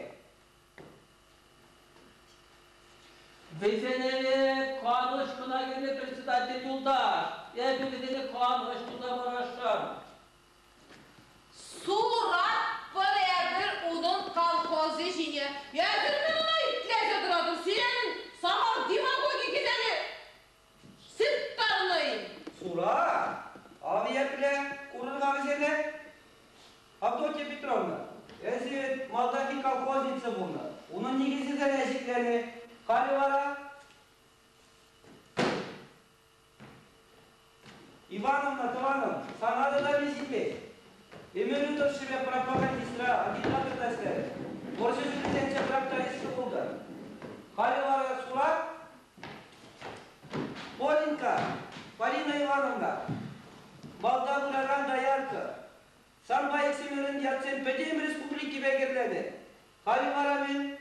S6: Вӗсене канӑҫ кӑна кирлӗ председатель юлташ. Эпӗ вӗсене канӑҫ туса парасшӑн.
S2: Суратпӑр эпир унӑн колхозӗ ҫине. Эсир мӗн ӑна итлесе тӑратӑр? Сирӗн сахал.
S5: Ивановна, тӑванӑм, сана та та ҫитмест. Ӗмӗрӳ тӑршшӗпе пропагандистра, агитаторта ӗҫлерӗн. Вӑрҫӑ ҫулӗсенче трактористка пултӑн. Халӗ вара сурат Поленька, Полина Ивановна, малта пыракан доярка. Санпа иксӗмӗрӗн ятсем пӗтӗм республикипе кӗрленӗ. Халӗ вара мӗн?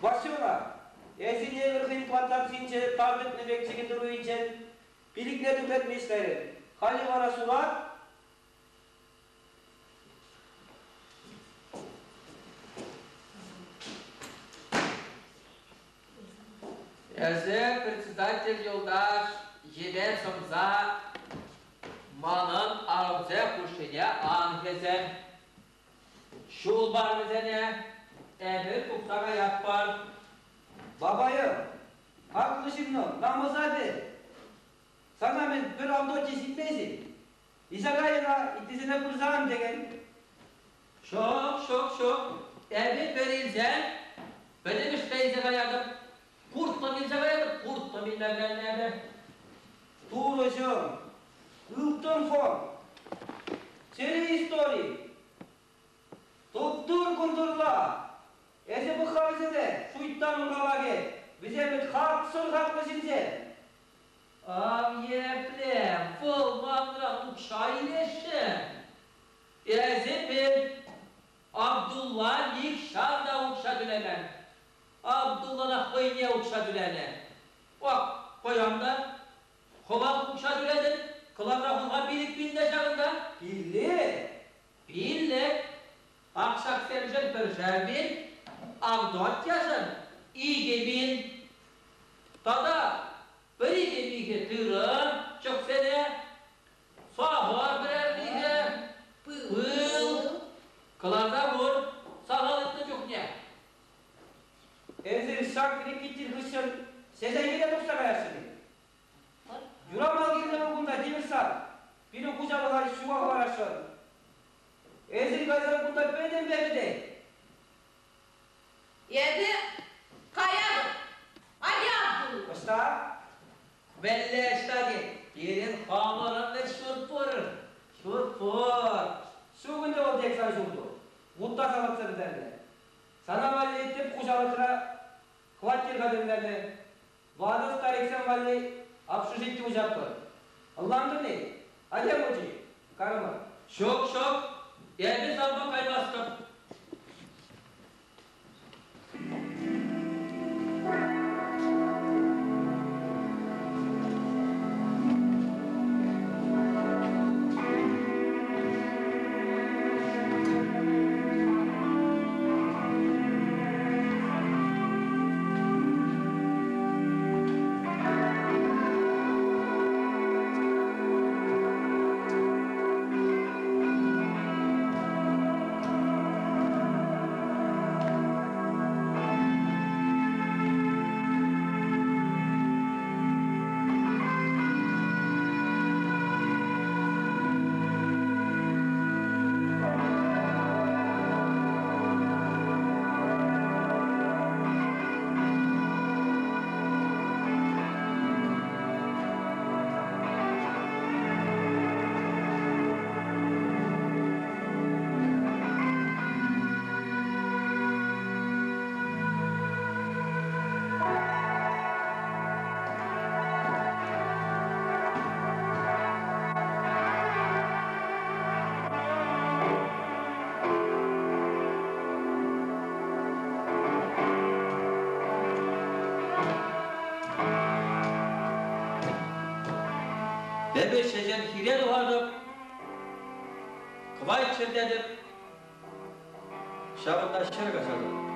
S5: Васёна, эсӗ евӗр хӑй плантацинче тар тытнӑ пек чӗкӗнтӗр уйӗнчен пилӗкне тӳрлетмест терӗ. Халӗ вара сула.
S6: Эсӗ, председатель юлташ, йӗпе сӑмса, манӑн арӑмсем хушшине ан хӗсӗн. Ҫул пар вӗсене, эпир тухса каятпӑр.
S5: Бабайӑм, хаклӑ ҫыннӑм, намӑса пӗл. Сана мӗн, пӗр Авдотья ҫитмест-и? Исакайӑна ыттисене пырса ан текен.
S6: Ҫук, ҫук, ҫук. Эпӗ пӗр илсен пӗтӗмӗшпе илсе каятӑп. Курттӑм илсе каятӑп, курттӑм илме вӗреннӗ эпӗ.
S5: Турӑҫӑм, ылтӑн фонд, чӗрӗ истори, туп-тур кунтурла. Эсӗ пӑх-ха вӗсене, шуйттан урхамахӗ, вӗсем вӗт хаксӑр хаклӑ ҫынсем.
S6: Ав епле, вӑл манран укҫа илесшӗ. Эсӗ пӗл, Абдулла нихҫан та укҫа тӳлемен. Абдуллана хӑйне укҫа тӳленӗ. Ак, паян та хӑвах укҫа тӳлетӗн, кӑларса хурха 5000 те ҫакӑнта.
S5: Пилле?
S6: Пиллӗк. Ак ҫаксемшӗн пӗршер пин, Авдотьяшӑн 2000. Тата пӗр-икӗ михӗ тырӑ, чӑхсене, сахӑр пӗрер михӗ, пыл кӑларса хур сахал ыйтнӑ чухне.
S5: Эсир ҫак репетир хыҫҫӑн сесенкене тухса каясшӑн-и? Юрамал килнӗ вӑл кунта тимӗр сад. Пирӗн хуҫалӑха ҫука хӑварасшӑн. Эсир кайсан кунта пӗтӗмпе пӗтет.
S2: Эпӗ каятӑп. Атя, Абдул.
S5: Ӑҫта?
S6: Мӗнле ӑҫта тет? Пирӗн хамӑрӑн вӗт ҫурт пур. Ҫурт пур.
S5: Ҫук ӗнтӗ вӑл тек сан ҫурту. Вутта салатса пӗтернӗ. Сана валли тӗп хуҫалӑхра хваттер хатӗрленӗ. Ватӑ стариксем валли общежити уҫатпӑр. Ӑнлантӑн-и? Атя, мучи, карӑмӑр.
S6: Ҫук, ҫук, эпӗ санпа каймастӑп. Эпӗ ҫеҫен хире тухатӑп, кӑвайт чӗртетӗп, ҫавӑнта ҫӗр каҫатӑп.